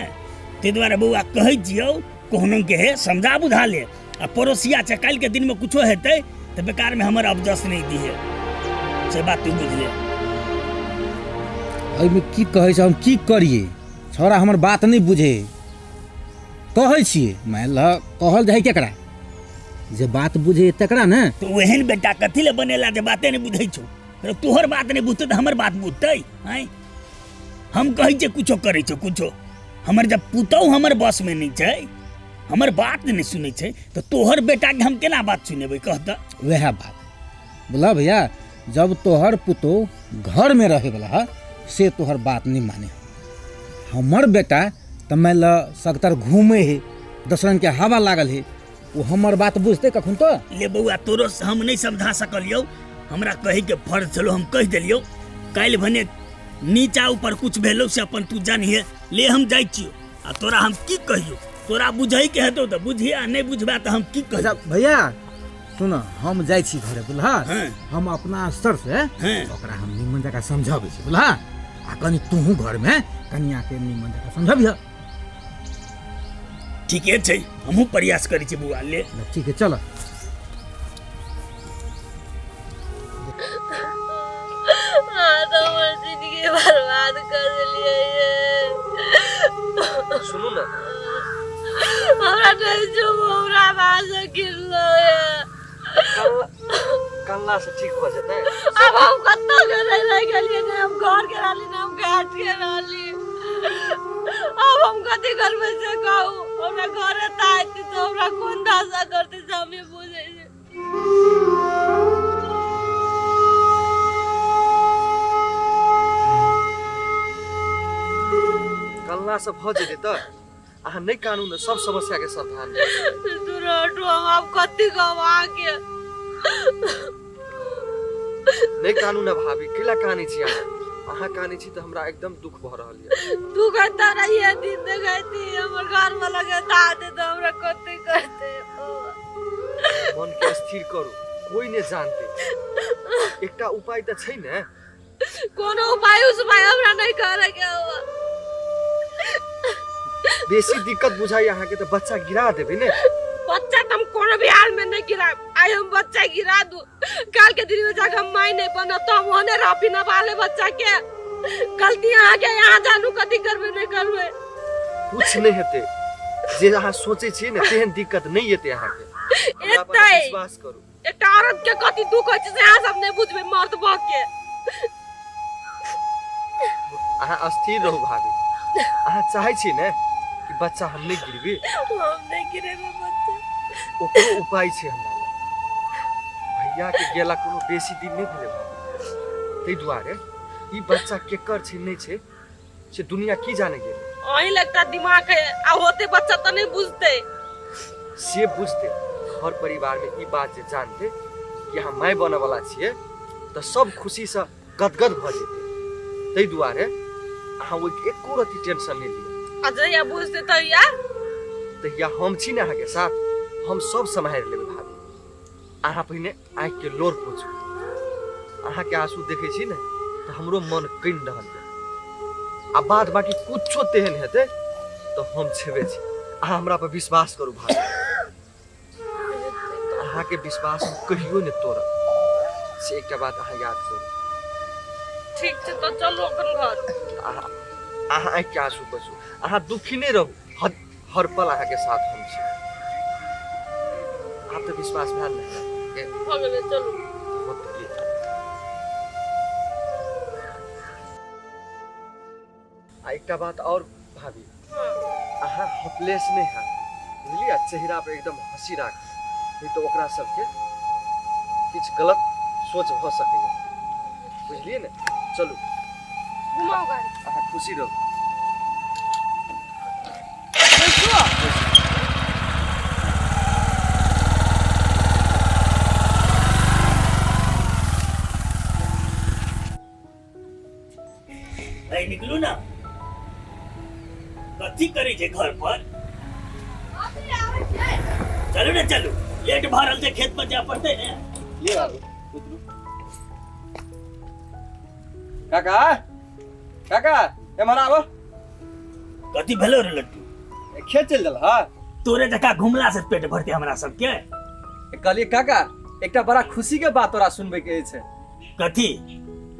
ताहि दुआरे बौआ कहै छियौ कहुनो के हे समझा बुझा ले आ पड़ोसिया छै काल्हिके दिनमे कुछो हेतै तऽ बेकारमे हमर अबजस नहि दिहे से बात तू बुझले एहिमे की कहै छै हम की करियै छौड़ा हमर बात नहि बुझे कहै छियै मानि लऽ कहल जाइ केकरा जे बात बुझे तकरा ने तऽ ओहन बेटा कथी ले बनेला जे बाते नहि बुझै छौ अरे तोहर बात नहि बुझतै तऽ हमर बात बुझतै आँय हम कहै छियै कुछो करै छौ कुछो हमर जब पुतहु हमर बसमे नहि छै हमर बात नहि सुनै छै तऽ तोहर बेटाके हम केना बात सुनेबै कह तऽ। वएह बात बोला भैया, जब तोहर पुतोह घरमे रहैवला है से तोहर बात नहीं माने। हमर बेटा तऽ मानि लऽ सगतर घूमे है, दोसरन के हवा लागल है, वो हमर बात बुझते कखन तो। ले बौआ, तोरो से हम नहीं समझा सकलियौ, हमरा कहे के फर्ज छलो हम कह देलियौ। काल्हि भने नीचा ऊपर कुछ भेलो से अपन तू जानिहे। ले हम जाइ छियौ, आ तोरा हम की कहियौ, तोरा बुझै के हेतौ तऽ बुझिहे, आ नहि बुझबा तऽ हम की कहियौ। अच्छा भैया सुन, हम जाइ छी घरे बुझलह, हाँ। हम अपना स्तर से हाँ। ओकरा हम निमन जकाँ समझाबै छी बुझलह, आ कनि तूहू घरमे कनिया के निमन जकाँ समझबिह। ठीके छै, हमहूँ प्रयास करै छी बौआ। ले ठीक है, चल। हाँ तो हमर जिंदगी बर्बाद कर देलियै ये। सुनू ने, हमरा नहीं जो हमरा बात से गिरलो ये। कल्ला से ठीक हो जेतै। अब हम कतौ के नहीं रह गेलियै, ने हम घर के रहली ने हम घाट के रहली। अब हम कथी करबै से कहू? हमरा घरे ताकि तो हमरा कोन दशा करतै से हमे बुझै छी। कल्ला से भऽ जेतै तऽ अहाँ नहि कानू ने, सब समस्या के समाधान भऽ जेतै। दूर हटू, हम आब कथी कहब अहाँके। नहि कानू ने भाभी, कैला कानै छी अहाँ? अहाँ कानै छी तऽ हमरा एकदम दुख भऽ रहल यऽ। दुख एतऽ रहिए दिन देखैती हमर घर वाला के दा दे तऽ हमरा कथी करतै। मन के स्थिर करू, कोई नहि जानते, एकटा उपाय तऽ छै ने। कोनो उपाय उस उपाय हमरा नहीं करे के हुआ। बेसी दिक्कत बुझाई अहाँ के तऽ बच्चा गिरा देबै ने। बच्चा तऽ हम कोनो भी हाल में नहीं गिराब। आइ हम बच्चा गिरा दू, काल के दिन में जाके हम माय नहीं बनब तो हम ओहने रहब बिना बाले बच्चा के। गलती अहाँ के, यहाँ जानू कथी करबै नहीं करबै। कुछ नहीं हेतै, जे अहाँ सोचै छियै ने तेहन दिक्कत नहीं एतै अहाँके। हमरा पर एतै। विश्वास करू। एकटा औरत के कथी दुख होइ छै से अहाँ सब नहीं बुझबै मर्द भऽ के। अहाँ अस्थिर रहू भाभी, अहाँ चाहै छी ने कि बच्चा हम नहीं गिरबी? हम नहीं गिरेबै बच्चा। ओकरो उपाय छै हमरा लग। भैया के गेला कोनो बेसी दिन नहीं भेलै भाभी, ताहि दुआरे ई बच्चा केकर छै नहीं छै से दुनिया की जाने गेलै। अहीं लगता दिमाग है, आ होते बच्चा तऽ नहीं बुझते। से बुझते, घर परिवार में ई बात जे जानते कि अहाँ माय बनऽ वाला छियै तऽ सब खुशी से गदगद भऽ जेतै। ताहि दुआरे अहाँ ओहि एको रत्ती टेंशन नहि लिअ। आ जहिया बुझते तहिया? तहिया हम छी ने अहाँके साथ, हम सब सम्हारि लेबै भाभी। अहाँ पहिने आँखिके लोर पोछू। अहाँके आंसू देखै छी ने तऽ हमरो मन कनि रहल यऽ, आ बाद बाकी कुछो तेहन हेतै तऽ हम छेबे छी। अहाँ हमरा पर विश्वास करू भाभी, अहाँके विश्वास हम कहियो नहि तोड़ब, से एकटा बात अहाँ याद करू। ठीक छै तऽ चलू अपन घर। अहाँ अहाँ आँखिके आंसू पोछू, अहाँ दुखी नहि रहू, हर हर पल अहाँके साथ हम छी। आब तऽ विश्वास भेल ने के? भऽ गेलै, चलू। बहुत नीक। आ एकटा बात और भाभी, अहाँ हपलेस नहि हैब बुझलियै, आ चेहरा पर एकदम हंसी राखब, नहि तऽ ओकरा सबके किछु गलत सोच भऽ सकैया, बुझलियै ने? चलू घुमाउ गाड़ी। अहाँ खुशी रहू। भाई निकलू ना, कथी करै छै घर पर? चलू ने चलू, लेट भऽ रहल छै, खेत पर जाय पड़तै ने। ले बाबू उतरू। काका काका एम्हर आबो। कथी भेलो रे लट्टू? खेत चलि गेल हा। तोरे जकाँ घुमला से पेट भरते हमरा सबके? कहलियै काका, एकटा बड़ा खुशी के बात तोरा सुनबै के अछि। कथी?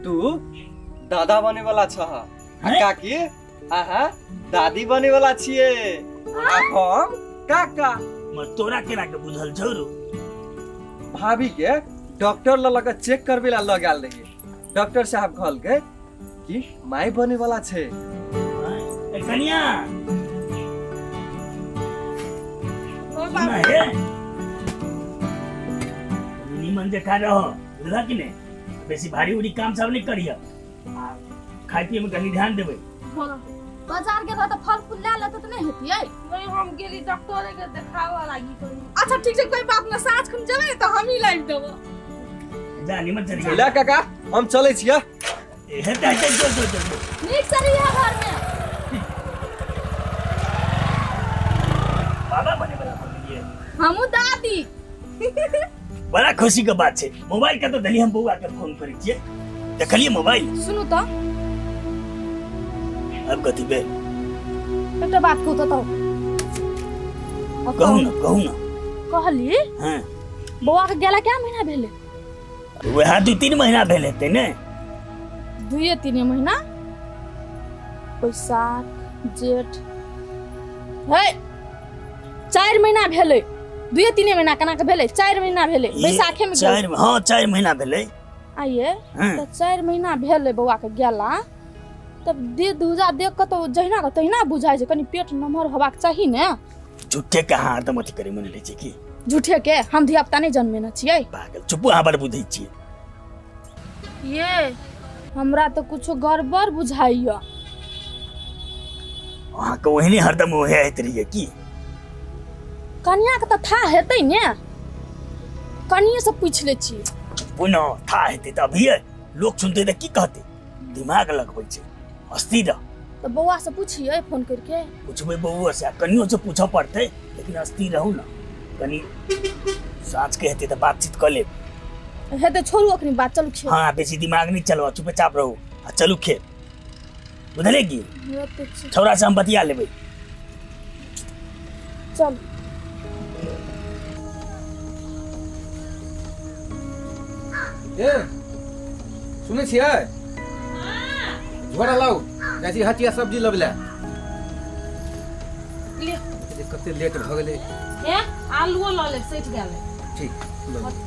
तू दादा बने वाला छह आ हैं? काकी अहाँ दादी बने वाला छियै आ हम काका। मगर तोरा केना के बुझल छौ रो? भाभी के डॉक्टर लग लग चेक करबे ला लग गेल रहियै, डॉक्टर साहब कहलकै कि माय बने वाला छै। ए कनिया, सुना पाबू। हे, निमन जकाँ रह, बुझलह कि नहि? बेसी भारी उरी काम सब नहि करिह आ खाय पियमे कनि ध्यान देबै। बाजार गेल रह तऽ फल फूल लए लेतै तऽ नहि हेतियै? नहीं, हम गेली डॉक्टरे के देखावे लागी कहीं। अच्छा ठीक छै, कोई बात ना, साँझ खुन जेबै ने तऽ हमही लाबि देबो। जा, निमन से रहिह। ले काका, हम चलै छियै। हेतै हेतै, जो जो जो जो। नीक से रहिए घर में। बाबा बने वाला भऽ गेलियै। हमहूँ दादी। बड़ा खुशी के बात छै। मोबाइल कतऽ देलियै हम? बौआ के फोन करै छियै। देखलियै मोबाइल? सुनू तऽ। आब कथी भेल? एकटा बात कहू तऽ। कहू ने, कहू ने। कहली, बौआ के गेला क्या महीना भेलै? वएह 2-3 महीना भेल हेतै ने। 2-3 महीना, बैसाख, जेठ हे, 4 महीना भेलै। 2-3 महीना केना के भेलै? 4 महीना भेलै बैसाखे में। चारि, हँ, 4 महीना भेलै। आइए। तऽ 4 महीना भेलै बौआ के गेला, तब देह धुजा देख कऽ तऽ जहिना के तहिना बुझाइ छै। कनि पेट नमहर होबाक चाही ने। झूठे के अहाँ हरदम अथी करै मने लै छै की? झूठे के हम धिया पुता नहि जन्मेने छियै? पागल, चुप, अहाँ बड़ बुझै छियै। ये हमरा तऽ कुछो गड़बड़ बुझाइया। अहाँके ओहने हरदम ओहे होइत रहियै की? कनिया के तऽ था हेतै ने, कनिये से पूछि लै छी। पुनः था हेतै तऽ अभिये लोक सुनतै तऽ की कहतै? दिमाग लगबै छै, अस्थिर रह। तऽ बौआ से पूछिए फोन करके। पूछबै बौआ से आ कनियो से पूछऽ पड़तै, लेकिन अस्थिर रहू ने कनि। साँझ के हेतै तऽ बातचीत कऽ लेब। हेतै, छोड़ू अखनी बात, चलू खेत। हँ, बेसी दिमाग नहि चलबऽ, चुपेचाप रहू आ चलू खेत, बुझलियै की? हेतै छै। छौड़ा से हम बतिया लेबै। चल। ए, सुनै छियै? झोरा लाउ, जाइ छी हटिया सब्जी लबै लए। लिअ। कते लेट भऽ गेलै। ए, आलुओ लऽ लेब, सठि गेल। ठीक, लऽ लिअ।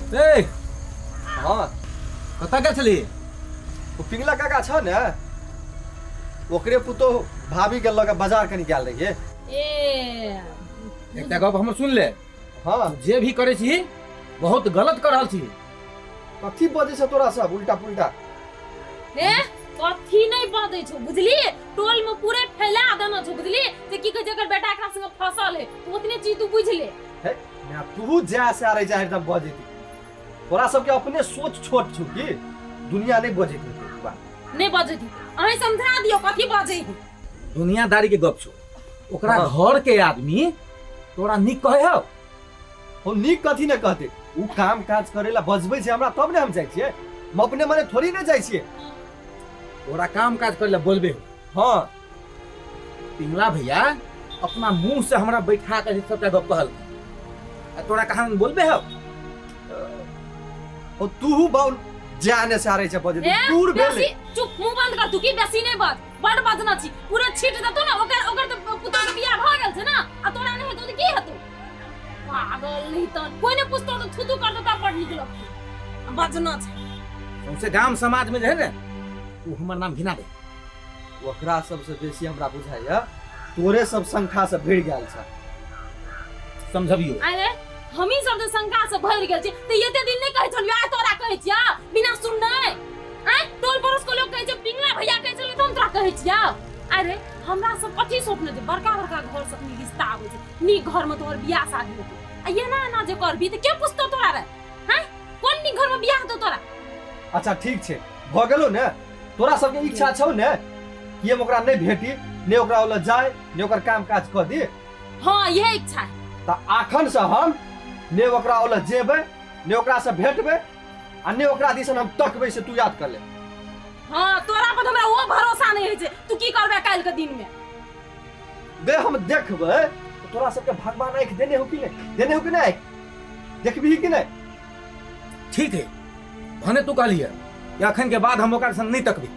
ए। हँ। कतऽ गेल छली? ओ पिंगला काका छ ने, ओकरे पुतोह भाभी के लऽ के बाजार कनि गेल रहियै। ए। एकटा गप हमर सुन ले। हँ। जे भी करै छी बहुत गलत कर रहल छी। कथी बजै छ तोरा सब उल्टा पुल्टा? ए, कथी नहीं बजै छौ, बुझली? टोल में पूरे फैला देना छौ, बुझली? जे की कहै छै, एकर बेटा एकरा संगे फसल है, तू ओतने चीज तू बुझि ले। हे मैं तू जा से आ रही जा एकदम बजैत। तोरा सबके अपने सोच छोट छौ की दुनिया नहीं बजैत हेतै बा। नहीं बजैत हेतै। अहीं समझा दियौ कथी बजै है। दुनियादारी के गप छौ, ओकरा घर के आदमी तोरा नीक कहे हौ? हम नीक कथी ने कहते, उ काम काज करेला बजबै छै हमरा तब ने हम जाइ छियै, हम अपने मने थोड़ी ने जाइ छियै। तोरा काम काज करेला बोलबे हो? हाँ। पिंगला भैया अपना मुंह से हमरा बैठा के सबटा गप कहल आ तोरा कहाँ बोलबे हो? ओ तू बाउल जाने से आ रही छै बजे ए, दूर भेलै। बेसी चुप, मुंह बंद कर तू, की बेसी नहीं बाज, बड़ बजना छी, पूरा छीट देतो ना। ओकर ओकर तऽ पुतोह के बियाह भऽ गेल छै ना, आ तोरा नहीं हेतौ तऽ की हेतौ? पागल नहीं तऽ कोई नहीं पूछतो तऽ थू थू कर देता, बड़ नीक लगतौ आ बजना छै। सौंसे गाम समाज में जे है ने ओ हमर नाम घिना दे। ओकरा सबसे बेसी हमरा बुझाइया तोरे सब शंखा से भिड़ गेल छ। समझबियो। अरे हमही सब जे शंका से भरि गेल छी तऽ एते दिन नहि कहै छलियौ, आइ तोरा कहै छियौ बिना सुनने? आँय, टोल पड़ोस के लोग कहै छै, पिंगला भैया कहै छलै तऽ हम तोरा कहै छियौ। अरे हमरा सब कथी स्वप्न छै, बड़का बड़का घर से अपनी रिश्ता आबै छै, नीक घर में तोहर बियाह शादी हेतौ, आ एना एना जे करबी तऽ के पुछतौ तोरा रे? हँ, कोन नीक घर में बियाह हेतौ तोरा? अच्छा ठीक छै, भऽ गेलौ ने? तोरा सबके इच्छा छौ ने कि हम ओकरा नहि भेटी, ने ओकरा ओलऽ जाय, ने ओकर काम काज कऽ दी? हाँ, यह इच्छा है। तऽ आखन से हम ने ओकरा ओलऽ जेबै, ने ओकरा से भेटबै आ ने ओकरा दिसन हम तकबै, से तू याद कर ले। हाँ, तोरा पर हमरा वो भरोसा नहीं है जे तू की करबे काल्हि के दिन में। बे हम देखबै तऽ तोरा सबके भगवान आँखि देने हो कि नहि, देने हो कि नहि आँखि, देखबही कि नहि? ठीक है, भने तू कहलिए कि अखन के बाद हम ओकरा संग नहीं तकबी,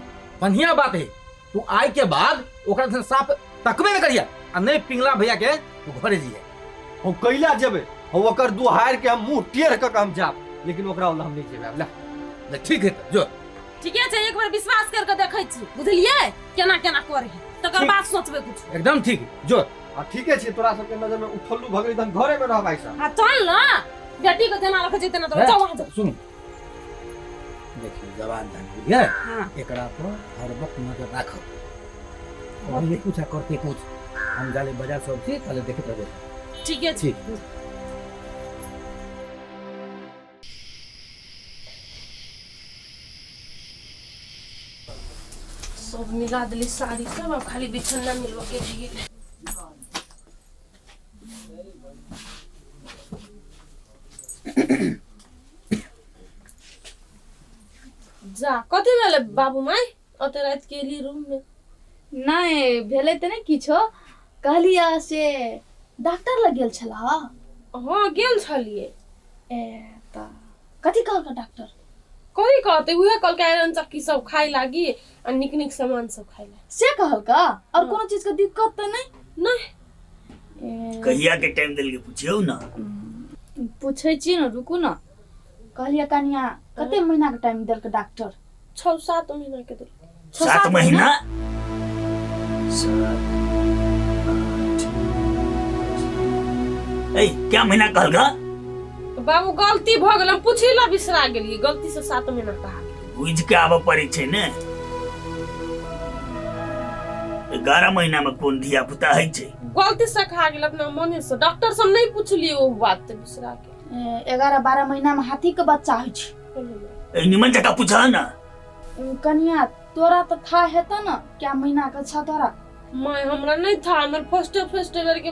बढ़िया बात है। तू आय के बाद ओकरा संग साफ तकबे नहीं करिया आ नहीं पिंगला भैया के तू घरे जिए। हम कैला जेबै, हम ओकर दुहार के हम मुंह टेढ़ कऽ के हम जाब, लेकिन ओकरा ओला हम नहीं जेबै आब। ले। ले, ठीक है तऽ जो। ठीके छै, एक बार विश्वास कर के देखै छी, बुझलियै? केना केना करे तकर बाद सोचबै कुछ। एकदम ठीक, जो। आ ठीके छै, तोरा सबके नजर में उठल्लू भऽ गेली तऽ हम घरे में रहब आइसँ। हाँ चल ना, बेटी के जेना रखे छै तेना तो जाओ वहां जाओ। सुनू, देखियौ जवान धन बुझलियै? हाँ। एकरा पर हर वक्त नजर राखब, कभी कुछ आ करते कुछ। हम जाले बाजार सब छी, ताले देखैत रहबै। ठीक है। ठीक। सब मिला देली साड़ी सब, अब खाली बिछौना मिलवा के रह गेलै। जा, कथी भेलै बाबू माय, ओते राति के एली रूम में? नहि भेलै तऽ नहि किछो, कहलियै से डॉक्टर लग गेल छलह? हाँ गेल छलियै। ए तऽ कथी कहलकै डॉक्टर? कथी कहतै, उहे कहलकै आयरन चक्की सब खाय लागी आ नीक नीक सामान सब खाय लागी। से कहलका? और कोनो चीज के दिक्कत तऽ नहि? नहि। ए, कहिया के टाइम देलकै पुछियौ ने। पूछै छी ने, रुकू ने। कहलियै कनिया, कते महीना के टाइम देलकै डॉक्टर? 6-7 महीना के देलकै। छओ 7 महीना? 7, 8, ए क्या महीना कहलका? बाबू गलती भऽ गेल, हम पूछै ला बिसरा गेलियै, गलती से 7 महीना कहा गेलै। बुझि के आबऽ पड़ै छै ने। 11 महीना में कोन धिया पुता होइ छै? गलती से खा गेल अपना मने से, डॉक्टर से हम नहीं पूछलियै ओ बात तऽ बिसरा गेल। 11-12 महीना में हाथी के बच्चा होइ छै। ए निमन जकाँ पूछह ने। कनिया तोरा तऽ था हेतौ ने, क्या महीना के छ तोरा? माय हमरा नहीं था, हमर फर्स्टे फर्स्टे बेर के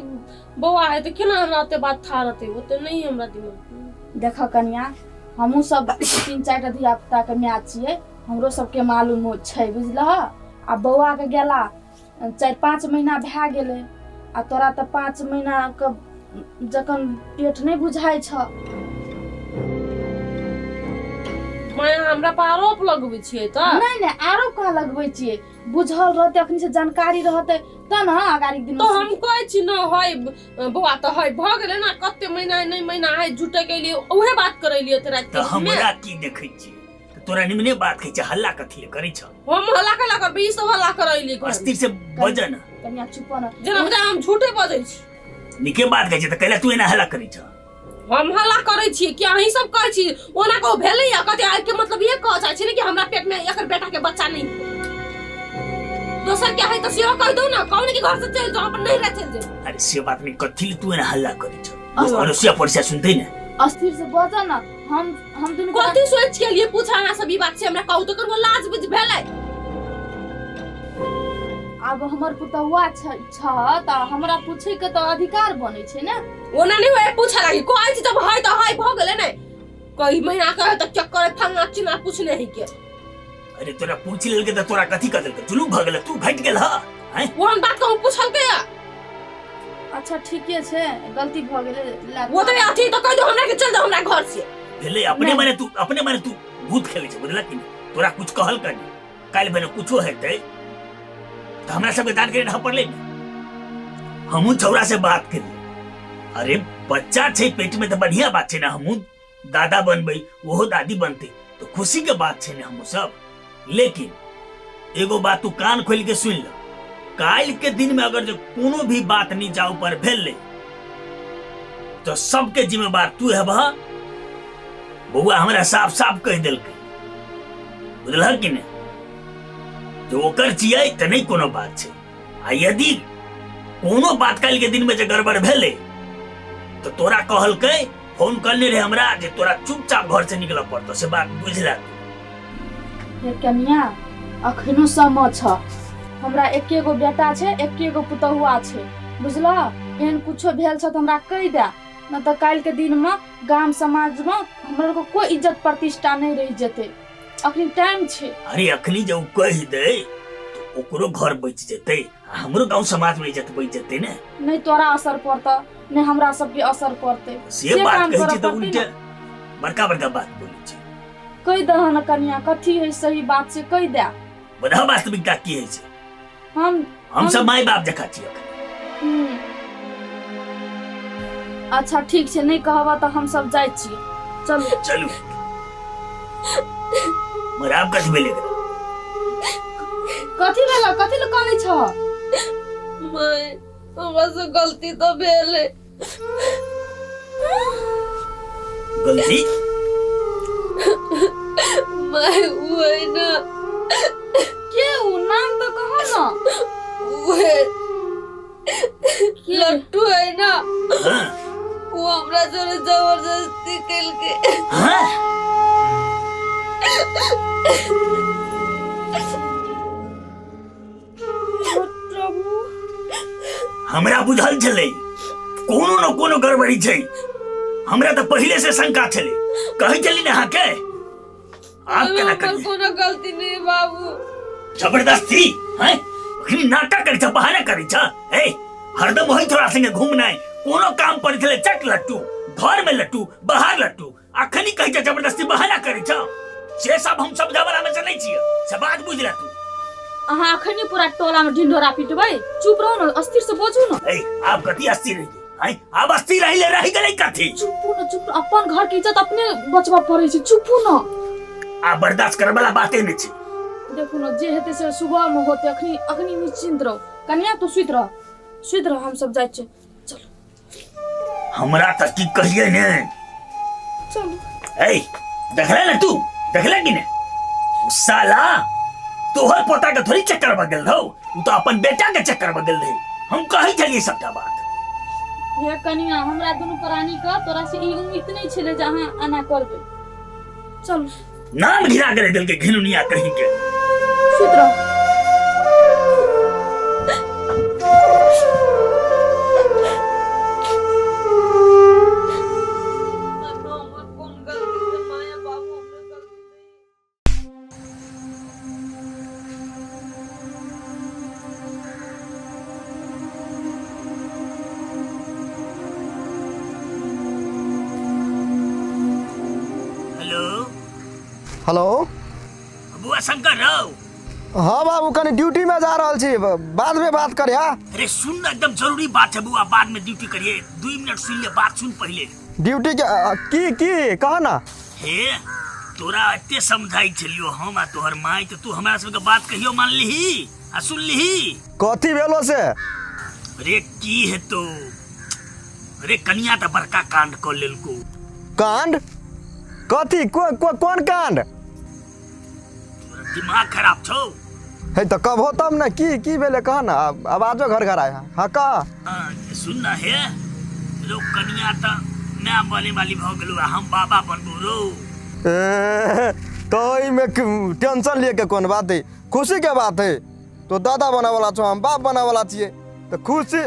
बौआ है तऽ केना हमरा ओते बात था रहतै, ओते नहीं हमरा दिमाग में। देख कनिया, हमहूँ सब 3-4 टा धिया पुता के माय छियै, हमरो सबके मालूम छै बुझलह। आ बौआ के गेला 4-5 महीना भए गेलै, आ तोरा तऽ 5 महीना के जखन पेट नहि बुझाइ छ। माय हमरा पर आरोप लगबै छियै तऽ? नहि नहि, आरोप कहाँ लगबै छियै, बुझल रहतै अखनी से जानकारी रहतै तब ने अगाड़ी दिन। तो हम कहै छी न है बौआ तऽ है भऽ गेलै ने, कते महीना नहि महीना है, झूठे के लिए उहे बात करै लिए तऽ राति तऽ हमरा की देखै छियै? तोरा निमने बात कहै छै, हल्ला कथी ले करै छ? हम हल्ला कला करबै, ई सब हल्ला करै लिए घर। अस्थिर से बज न। कनिया चुप न। जेना बुझाय हम झूठे बजै छी। नीके बात कहै छै तऽ कैला तू एना हल्ला करै छ? हम हल्ला करै छी कि अहीं सब कहै छी ओना कहू भेलै या कथी? आइ के मतलब ये कहऽ चाहै छी ने कि हमरा पेट में एकर बेटा के बच्चा नहीं, दोसर के है तऽ सेहो कहि दू ने, कहू ने कि घर से चलि जाओ, अपन नैहरा चलि जाओ। अरे से बात नहीं, कथी ले तू एना हल्ला करै छ? अड़ोसिया पड़ोसिया सुनतै ने। अस्थिर से बज न। हम दुनू कथी सोच के लिए पूछा अहाँ सब ई बात से हमरा कहू तऽ ककरो लाज बुझ भेलै? आब हमर पुतहुआ छ तऽ हमरा पूछे के तऽ अधिकार बनै छै ने। ओना नहीं होय पूछा लागी, कहै छी जब है तऽ है, भऽ गेलै ने। कई महीना के है तऽ चक्कर फलना चिलना पूछने है के। अरे तोरा पूछ लेलकै तऽ तोरा कथी कह देलकै? जुलूम भऽ गेलै, तू घटि गेल ह? हैं? ओहन बात कहूँ पूछलकै या? अच्छा ठीके छै, गलती भऽ गेलै। वो तऽ अथी तऽ कहि दो हमरा के चल जाओ हमरा घर से। भेलै अपने मने तू, अपने मने तू भूत खेलै छै, बुझलक कि नहि? तोरा कुछ कहल कनी काल्हि भेलै कुछो हेतै तऽ हमरा सबके दान करे रह पड़लै ने। हमहूँ छौड़ा से बात केलियै, अरे बच्चा छै पेट में तऽ बढ़िया बात छै ने, हमहूँ दादा बनबै ओहो दादी बनतै तऽ खुशी के बात छै ने हमहूँ सब। लेकिन एगो बात तू कान खोल के सुन ल, काल्हि के दिन में अगर जे कोनो भी बात नीचा ऊपर भेलै तो सबके जिम्मेवार तू हेबह। बौआ हमरा साफ साफ कहि देलकै, बुझलह कि नहि? जे ओकर छियै तऽ नहि कोनो बात छै, आ यदि कोनो बात काल्हि के दिन में जे गड़बड़ भेलै तऽ तोरा कहलकै, फोन करने रहे हमरा जे तोरा चुपचाप घर से निकलऽ पड़तौ, से बात बुझला तू। हे कनिया, अखनो समय छ, हमरा एके गो बेटा छै, एके गो पुतहुआ छै, बुझलह? एहन कुछो भेल छ तऽ हमरा कहि दे, न तऽ काल्हि के दिन में गाम समाज में हमरा को कोई इज्जत प्रतिष्ठा नहीं रहि जेतै। अखनी टाइम छै। अरे अखनी जब कहि दे तो ओकरो घर बचि जेतै आ हमरो गांव समाज में इज्जत बचि जेतै ने। नहीं तोरा असर पड़तौ, नहीं हमरा सबके असर पड़तै। से बात काम कहै करऽ छी तऽ पड़तै उल्टे ने। बड़का बड़का बात बोलै छै। कहि दह न कनिया, कथी है सही बात से कहि दे। बता वास्तविकता की है छै? हम सब माय बाप जकाँ छी अखन। अच्छा ठीक छै, नहीं कहबह तऽ हम सब जाइ छी, चलू। चलू। मगर आब कथी भेलै एकरा? कथी भेल? कथी लए कानै छह? माय हमरा से गलती तऽ भेलै। गलती? माय उ है ना। के उ? नाम तऽ कहो ना। उहे लट्टू है ना। हाँ। वो हमरा जोरे जबरदस्ती केलकै। हाँ? हमरा बुझल छलै कोनो न कोनो गड़बड़ी छै। हमरा तऽ पहिले से शंका छलै, कहै छली ने अहाँके। आब केना हमर करियै? कोनो गलती नहीं बाबू। जबरदस्ती हैं? अखनी नाटक करै छ, बहाना करै छ। ए हरदम वही थोड़ा संगे घूमनाइ, कोनो काम पड़ै छलै चट लट्टू, घर में लट्टू, बाहर लट्टू। अखनी कहै छ जबरदस्ती बहाना करै छ। से सब हम समझावला में से नहीं छियै, से बात बुझ ले तू। अहाँ अखनी पूरा टोला में ढिंढोरा पिटबै? चुप रहू न, अस्थिर से बजू न। ए आब कथी अस्थिर रहि गेल? हैं? आब अस्थिर रहि ले रहि गेलै कथी? चुपू न, चुप। अपन घर के इज्जत अपने बचबऽ पड़ै छै, चुपू न। आब बर्दाश्त करऽ वाला बाते नहि छै। देखू न, जे हेतै से सुबह में होतै, अखनी अखनी निश्चिंत रहू। कन्या तू सुति रह, सुति रह, हम सब जाइ छियै। चलू। हमरा तऽ की कहियै ने। चलू। ए देखले ने तू, देखले कि ने? साला तोहर पोता के थोड़ी चक्कर में गेल रहो, उ तो अपन बेटा के चक्कर में गेल रहे। हम कहै छलियै सबटा बात। हे कनिया, हमरा दुनू प्राणी के तोरा से ई उम्मीद नहीं छलै जे अहाँ एना करबै। चलू। नाम घिरा के रख देलकै घिनुनिया कहीं के। सुत रह। हेलो। हेलो। बुआ शंकर रौ। हाँ बाबू, कनी ड्यूटी में जा रहल छी, बाद में बात करिया। अरे सुन ना, एकदम जरूरी बात है बुआ, बाद में ड्यूटी करिए। 2 मिनट सुन ले, बात सुन पहले। ड्यूटी के की की कह ना। हे तोरा एते समझाई छलियो हम आ तोहर माय, तो तू हमरा सबके बात कहियो मान लिही आ सुन लिही? कथी भेलो से? अरे की हेतो, अरे कनिया तऽ बड़का कांड कऽ लेलको। कांड? कथी? को, को, कोन कांड? तोरा दिमाग खराब छौ। हे तऽ कबहो तब ने, की की भेलै कह ना, आवाजो घर घर आया। हाँ कह। हाँ, सुन ना हे रो, कनिया तऽ माय बने वाली भऽ गेलो आ हम बाबा बनबो रो। ए, तो एहिमे टेंशन लिए के कोन बात है, खुशी के बात है। तो दादा बना वाला छो, हम बाप बना वाला छियै, तऽ खुशी।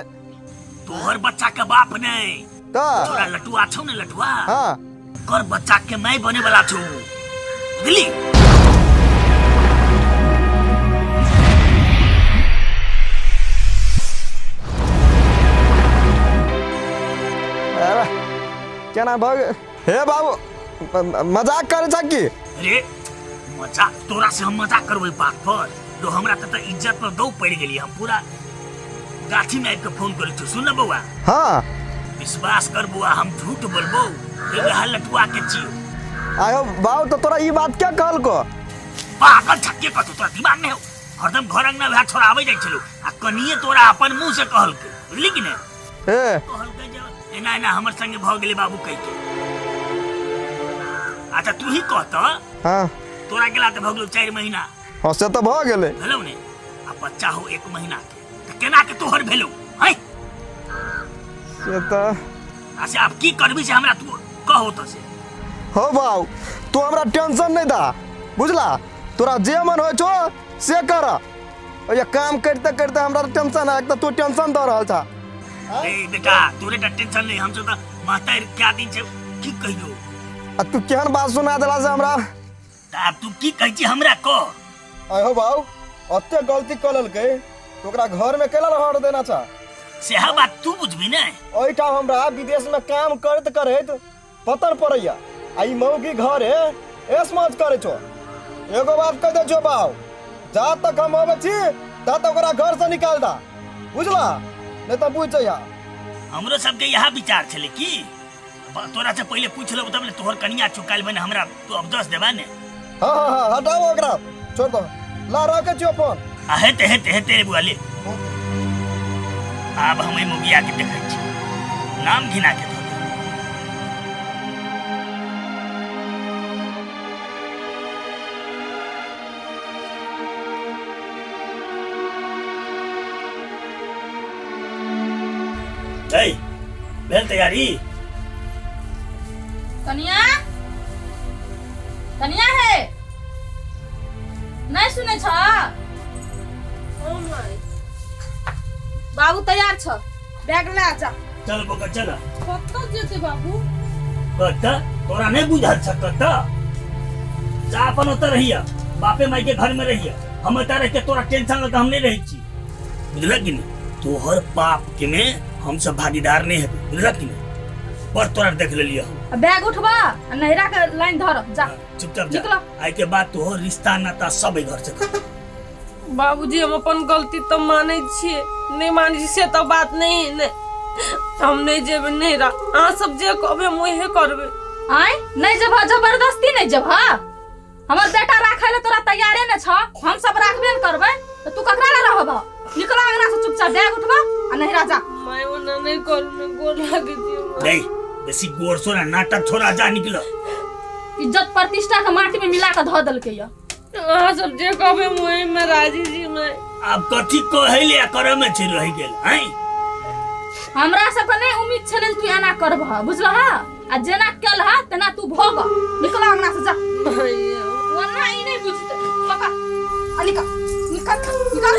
तोहर बच्चा के बाप नहीं, तऽ तोरा लटुआ छौ ने लटुआ? हाँ। ओकर बच्चा के माय बने वाला छौ, बुझली? अरे, केना भऽ गेल? हे बाबू, मजाक करै छ की? अरे मजाक? तोरा से हम मजाक करबै बात पर? तो हमरा तऽ इज्जत पर दौ पड़ि गेली, हम पूरा गाछी में आबि के फोन करै छी। सुन ना बौआ। हाँ। विश्वास कर बौआ, हम झूठ बोलबो? वएह लटुआ के छियो। आयो बाबू, तो तोरा ई बात क्या कहलको? पागल छक्के कथू, तोरा दिमाग नहीं हो? हरदम घर अंगना वएह छोरा आबै जाइ छलो आ कनिए तोरा अपन मुंह से कहलकै, बुझली कि नहीं? हे कहलकै जे एना एना हमर संगे भऽ गेलै बाबू कहि के। अच्छा तू ही कह तऽ। हाँ। तोरा गेला तऽ भऽ गेलौ 4 महीना। हाँ से तऽ भऽ गेलै। भेलौ ने? आ बच्चा हो 1 महीना के, तऽ केना के तोहर भेलौ? हैं? से तऽ आ से आब की करबी से हमरा तू कहो तऽ से। हो बाबू, तू हमरा टेंशन नहीं दा, बुझला? तोरा जे मन होइ छौ से कर। ये काम करते करते हमरा टेंशन है, एक तऽ तू टेंशन दऽ रहल छा। ए बेटा, तोरे टा टेंशन नहीं, हम सब तऽ महतारि क्या दिन छै की कहियो। आ तू केहन बात सुना देला से हमरा? तऽ आब तू की कहै छी हमरा कह। आहो बाबू, ओते गलती कऽ लेलकै तऽ ओकरा घर में केला रहऽ देना छा? सेहा बात तू बुझबी ने। ओहिठाम हमरा विदेश में काम करैत करैत पतर पड़ैया आ ई मौगी घरे ऐश मौज करै छौ। एगो बात कह दै छियौ बाउ, जा तक हम अबै छी ता तक ओकरा घर से निकाल दा, बुझला? नहीं तऽ बुझ जइहा। हमरो सबके इएह विचार छलै की तोरा से पहिले पूछ लेबो तब ने, तोहर कनिया छौ, काल्हि बने हमरा तू अब 10 देबा ने। हाँ हाँ हाँ, हटाओ ओकरा, छोड़ दो, ला रखे छियौ फोन। आ हेते हेते हेते रे बुआ ले। आब हम एहि मुगिया के देखै छी नाम घिना के धऽ देब। ऐ, भेल तैयारी कनिया कनिया हे नहीं सुनै छ बाबू तैयार छ बैग ले आ जा चल बोका चल कतऽ जेतै बाबू कतऽ तोरा नहीं बुझल छ कतऽ जा अपन ओतऽ रहिया बापे माई के घर में रहिया हम एतऽ रह के तोरा टेंशन लगा हम नहीं रहै छी बुझलक कि नहीं तोहर बाप के में हम सब भागीदार नहीं हेबै बुझलक कि नहीं पर तोरा देख लेलियै हम आ बैग उठबा आ नैहरा के लाइन धर जा चुपचाप जा निकलो। आइ के बाद तोहर रिश्ता नाता सब एहि घर से खत्म बाबूजी हम अपन गलती तऽ मानै छियै नहि मानै छियै से तऽ बात नहि है ने हम नहि जेबै नैहरा अहाँ सब जे कहबै हम ओहे करबै आय नहीं जेबह जबरदस्ती नहीं जेबह हमर बेटा राखै ले तोरा तैयारे ने छ हम सब राखबे ने करबै तऽ तू ककरा ले रहबह निकल अंगना से चुपचाप बैग उठबह आ नैहरा जा माय ओना नहि करू ने गोर लागै छी हमरा। नहीं बेसी गोर सोना नाटक छोड़ा जा निकल इज्जत प्रतिष्ठा के माटी में मिला के धऽ देलकै या अहाँ सब जे कहबै हम ओही में राजी छी माय आब कथी कहै ले आ करऽ में छै रहि गेल हैं हमरा सबके नहीं उम्मीद छलै जे तू एना करबह बुझलह आ जेना केलह तेना तू भोग निकल अंगना से जा ओना ई नहीं बुझतै पकड़ आ निकल निकल निकल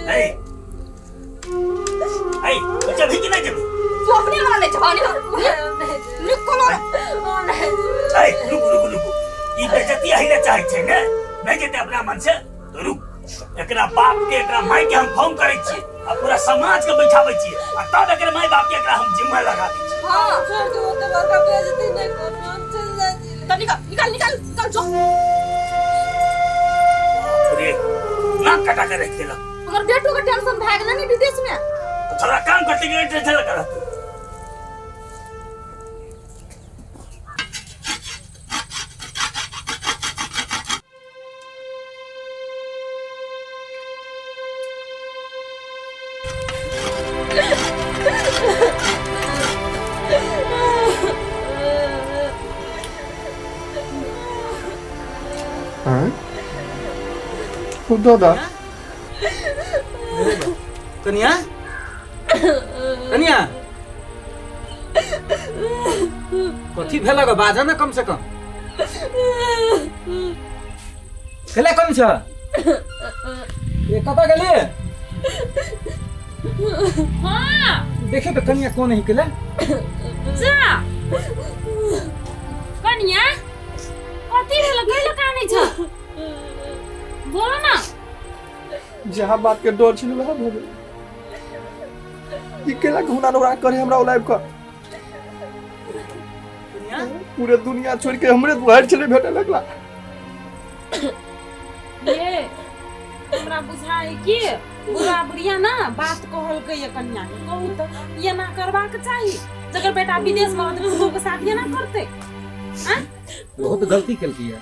ऐ ऐ जबही कि नहीं जबही तू अपने वाला नहीं छह निकल निकल ऐ रुक रुक रुक ई बेइज्जती अही ले चाहै छै ने नहीं जेतै अपना मन से तो रुक एकरा बाप के एकरा माय के हम फोन करै छियै आ पूरा समाज के बैठाबै छियै आ तब एकरा माय बाप के एकरा हम जिम्मा लगा दै छियै हां छोड़ दू ओते बड़का बेइज्जती नहि करू हम चलि जाइ छी तो निकल निकल निकल निकल जो बाप रे नाक कटा के रख देलक हमर बेटो के टेंशन भए गेलै ने विदेश में तो थोड़ा काम करते के टेंशन लगा रहते आँय? ओ दादा कनिया कनिया कथी भेलक बाजऽ ने कम से कम केला कम छ ए कतऽ गेलियै हाँ देखियौ तऽ कनिया कोन है केला जा कनिया कथी भेल कैला कानै छ बोलो ना जहाँ बात के डर छलै वएह भऽ गेल ई केला घुना नौरा करे हमरा उलाइब कऽ पूरे दुनिया छोड़ के हमरे दुआर छलै भेटे लगला ये हमरा बुझाइ कि बुढ़ा बुढ़िया ना बात कहलकै ये कन्या के कहू तऽ एना करबाक चाही जकर बेटा विदेश में रहतै पुतोह के साथ एना करतै आँय बहुत गलती केलकै है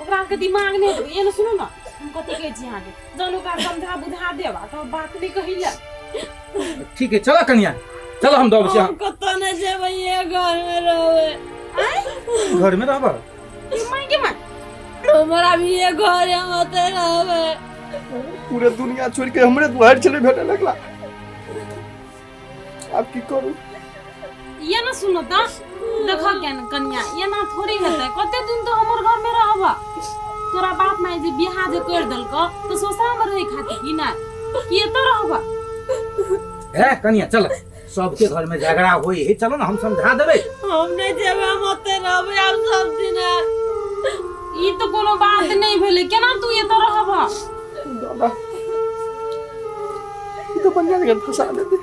ओकरा के दिमाग नहि देबै एने सुनू ने हम कथी कहै छी अहाँके जहन ओकरा समझा बुझा देब आ तब बात नहि कहै लए ठीक है चलो कनिया चलो हम दब छी हम कतऽ नहि जेबै ये घर में रहबै घर में रहब माय के माय हमरा भी ये घर है हम ओतै रहबै पूरे दुनिया छोड़ के हमरे दुआर छलै भेटे लगला आब की करू ये ना सुनो त देखो क्या न कन्या ये ना थोड़ी हेतै कते दिन तो हमर घर में रहब तोरा बाप माय जे बियाह जे कर देलक तो सोसा में रहे खातिर कि ना कि एतऽ रहब ए कनिया चल सबके घर में झगड़ा होई है चलो ना हम समझा देबै हम नहि जेबै हम ओतै रहबै आब सब दिन ई तो कोनो बात नहीं भेलै केना तू एतऽ रहब दादा ई तो बढ़िया जगह फंसा देते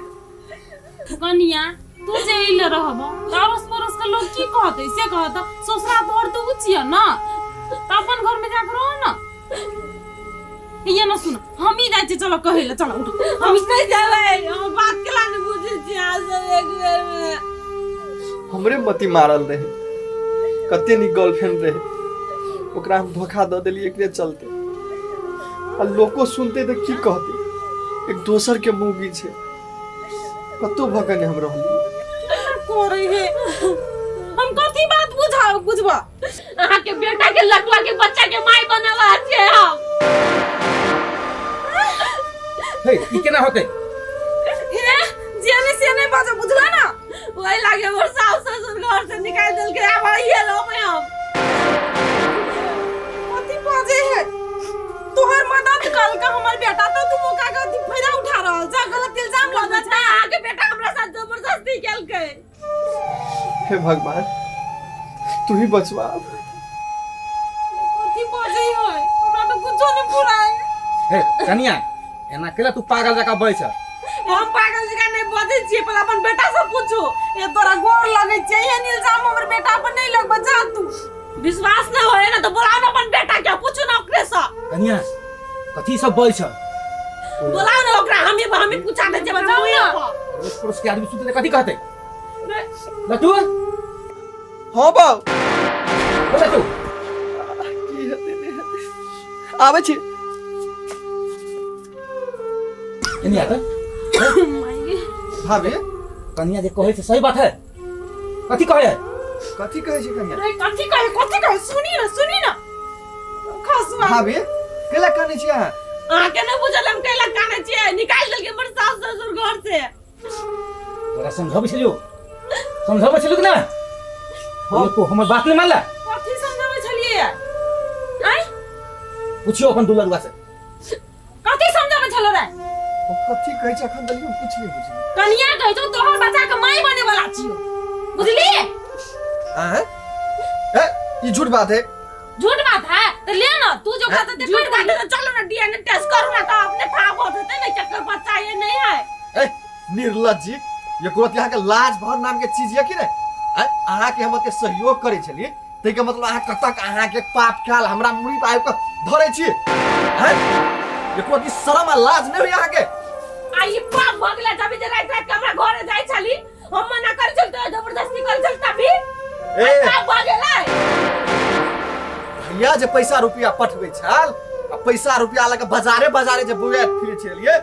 कनिया तू जे अइले रहब तऽ अड़ोस पड़ोस के लोग की कहतै से कहत ससुरा तोहर तऽ उ छियै ना तऽ अपन घर में जाके रह ना ये ना सुन हम ही जाइ छियै चलो कहै लए चलो उठ हम नहि जेबै हम बात केला नहि बुझै छी अहाँ सब एक बेर मे हमरे मति मारल रहे कते नीक गर्लफ्रेंड रहे ओकरा हम धोखा दऽ देलियै एकरे चलते आ लोको सुनते तऽ की कहते, एक दोसर के मौगी छै, कतौ भऽ के नहि हम रहलियै। करे हे हम कथी बात बुझाउ बुझबा? अहाँ के बेटा के लटुआ के बच्चा के माय बनावा छियै हम। हे, ई केना होतै? हे, जे नहि से नहि बाजो, बुझला ना? वही लागे हमर सास ससुर घर से निकालि देलकै, आब आइए रहबै हम। कथी बाजे है? तोहर मदद कल का हमर बेटा तो तू मौका के अथी फायदा उठा रहल छ, गलत इल्जाम लगबै मदद छ। नहि, अहाँके बेटा हमरा साथ जबरदस्ती केलकै। हे भगवान, तू ही बचवा। कथी बाजे है, हमरा तो कुछो नहीं फुराय। हे कनिया, एना केला तू पागल जकाँ बजै छ? हम पागल जकाँ नहि बजै छियै, पहिले अपन बेटा से पूछू। ए, तोरा गोर लगै छै, एहन इल्जाम हमर बेटा पर नहि लगबै, जा तू। विश्वास नहि होय ने तऽ बोलाउ ने अपन बेटा के, पूछू ने ओकरे से। कनिया, कथी सब बजै छ? बोलाउ ने ओकरा, हमी हमी पूछा दै छियै, बजाउ ने। अड़ोस पड़ोस के आदमी सुनते कथी कहते? लटू। हाँ बाउ। ओ लटू। की हेतै नहि हेतै, आबै छी। कनिया तऽ भाभी, कनिया जे कहै छै सही बात है? कथी कहै है? कथी कहै छै कनिया? अरे कथी कहे, कथी कहे, सुनी ना, सुनी ना खसुआ। भाभी, केला कानै छी अहाँ? अहाँके नहि बुझल हम कैला कानै छियै? निकालि देलकै हमर सास ससुर घर से। तोरा समझाबै छलियौ, समझाबै छलियौ कि ना? हम तू हमर बात नहि मानला। कथी समझाबै छलियै? आँय? पुछियौ अपन दुलरुआ से। कथी समझाबै छलो रे? हम कथी कहै छै अखन तक हम कुछ नहि बुझलियै। कनिया कहै छौ तोहर बच्चा के माय बने वाला छियो, बुझलिए? आँय? ए, ई झूठ बात है। झूठ बात है तो ले ना तू जो कहते ते झूठ कर। बात है तो चलो ना डीएनए टेस्ट करू ना, तो अपने ठाव हो जेतै ने चक्कर बच्चा ये नहीं है। ए निर्लज जी, ये कुरत यहाँ के लाज भर नाम के चीज ये कि नहीं? आँय, अहाँ के हम के सहयोग करे छलिए, ताहि के मतलब अहाँ कतक अहाँ के पाप ख्याल हमरा मुड़ी पर आबि कऽ धरै छी? आँय, ये कुरत शरम आ लाज नहीं होई अहाँ के? आ ई पाप भऽ गेलै जब जे राति राति के हमरा घरे जाइ छली, हम मना करै छल तऽ जबरदस्ती करै छल तभी। ए पाप भऽ गेलै। भैया जे पैसा रुपया पठबै छल आ पैसा रुपया लऽ कऽ बाजारे बाजारे जे बौआइत फिरै छलियै,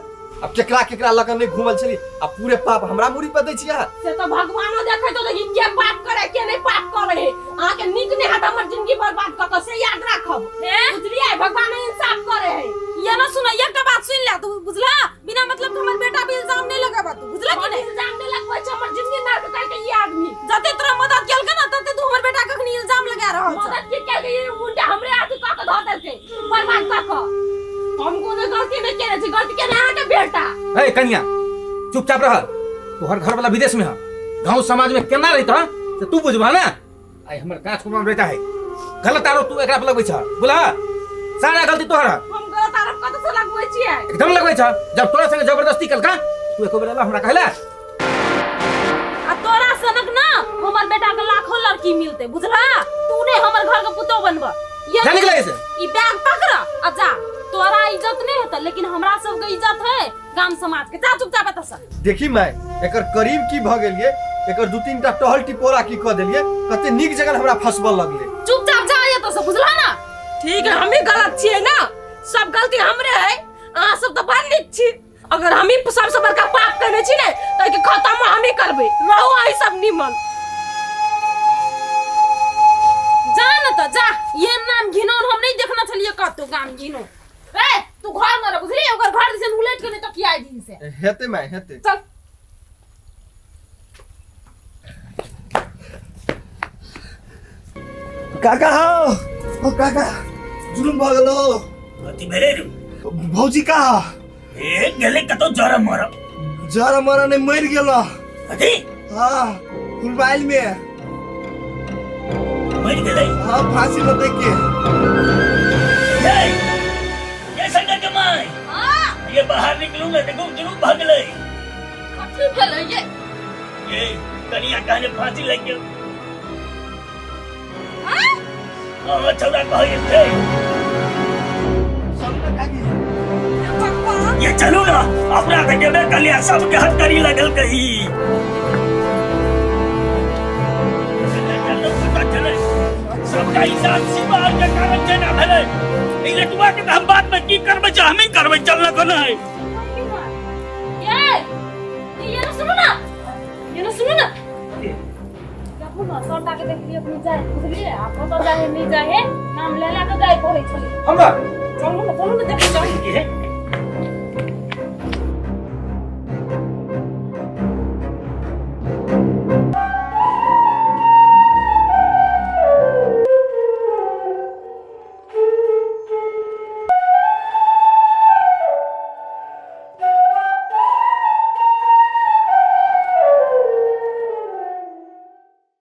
अब केकरा केकरा लऽ कऽ नहि घूमल छली, आ पूरे पाप हमरा मुड़ी पर दै छी अहाँ? से तऽ भगवानो देखै तो कि के पाप करे के नहीं पाप करे। अहाँके नीक नहि हैत हमर जिंदगी बर्बाद कऽ कऽ, से याद राखब, बुझलियै? भगवान इंसाफ करे है। ये ना सुन, एकटा बात सुन ले तू, बुझला? बिना मतलब के हमर बेटा पे इल्जाम नहीं लगाबा तू, बुझला कि हम नहीं? इल्जाम नहि लगबै छै, हमर जिंदगी नर्क करके ई आदमी। जते तोरा मदद केलकै ना तते तू हमर बेटा के अखनी इल्जाम लगा रहल छ। मदद के केलकै? ई मुंडा हमरे हाथ कऽ कऽ धऽ देलकै, बर्बाद कऽ कऽ। हम कोनो गलती नहि केने छी, गलती केने अहाँके बेटा। हे कनिया, चुपचाप रह। तोहर घर वाला विदेश में है, गांव समाज में केना रहित से तू बुझबा ना। आई हमर कांच कुमार बेटा है, गलत आरोप तू एकरा पर लगबै छ, बुझला? सारा गलती तोहर है। हम गलत आरोप कतऽ से लगबै छियै? एकदम लगबै छ। जब तोरा संगे जबरदस्ती केलका, तू एको बेर एला हमरा कहला? आ तोरा सनक ना हमर बेटा के लाखों लड़की मिलते, बुझला? तू नहीं हमर घर के पुतोह बनब। ये जा निकले से। ई बैग पकड़ आ जा। तोरा इज्जत नहीं हेतै, लेकिन हमरा सबके इज्जत है गाम समाज के। जा चुपचाप एतऽ से। देखी माय, एकर करीब की भऽ गेलियै, एकर दू तीन टा टहल टिपोरा की कऽ देलियै, कते नीक जगह हमरा फंसबऽ लगलै। चुपचाप जा एतऽ से, बुझला ना? ठीक है, हमी गलत छियै ना, सब गलती हमरे है, अहाँ सब तऽ बड़ नीक छी। अगर हमी सबसे बड़का पाप करने छी ने तऽ एहिके खत्म हमी करबै, रहू अहीं सब निमन। जा न तऽ जा। ये नाम घिनौन हम नहीं देखना छलियै कतौ गाम घिनौन। ए तू घर में रह, बुझली? ओकर घर दिसन उलट के नहीं तकिया दिन से। हेतै माय, हेतै। चल। काका हौ, ओ काका, जुलुम भऽ गेलो। कथी भेलै रे? भौजी का ए गेलै कतौ जर मर। जर मर नहि, मरि गेलो। कथी? हाँ, मोबाइल में मरि गेलै? हाँ, फांसी लटक के। ये ये शंकर के माय, ये बाहर निकलू ने, देखो जुलुम भऽ गेलै। कथी भेलै ये? ये कनिया कहने फांसी लागि गेल। हाँ, छौड़ा कहै छै। ये चलू ना, अपना तऽ गेबे कलिया, सबके हथकड़ी लगल कही। सबटा इंसान शिवा के कारण जेना भेलै। ई लटुआ के तऽ हम बाद में की करबै, जे मारबै चल ना तो नहीं। ये ये ना सुनू ना, ये ना सुनू ना, देखू ना सौटा के देखलिए अपनी जाए, बुझलिए? आ कतऽ जाए नहीं जाए, नाम ले ले के गाय पड़ै छलै। हमरा चलू ना, चलू ना, देखू चलू।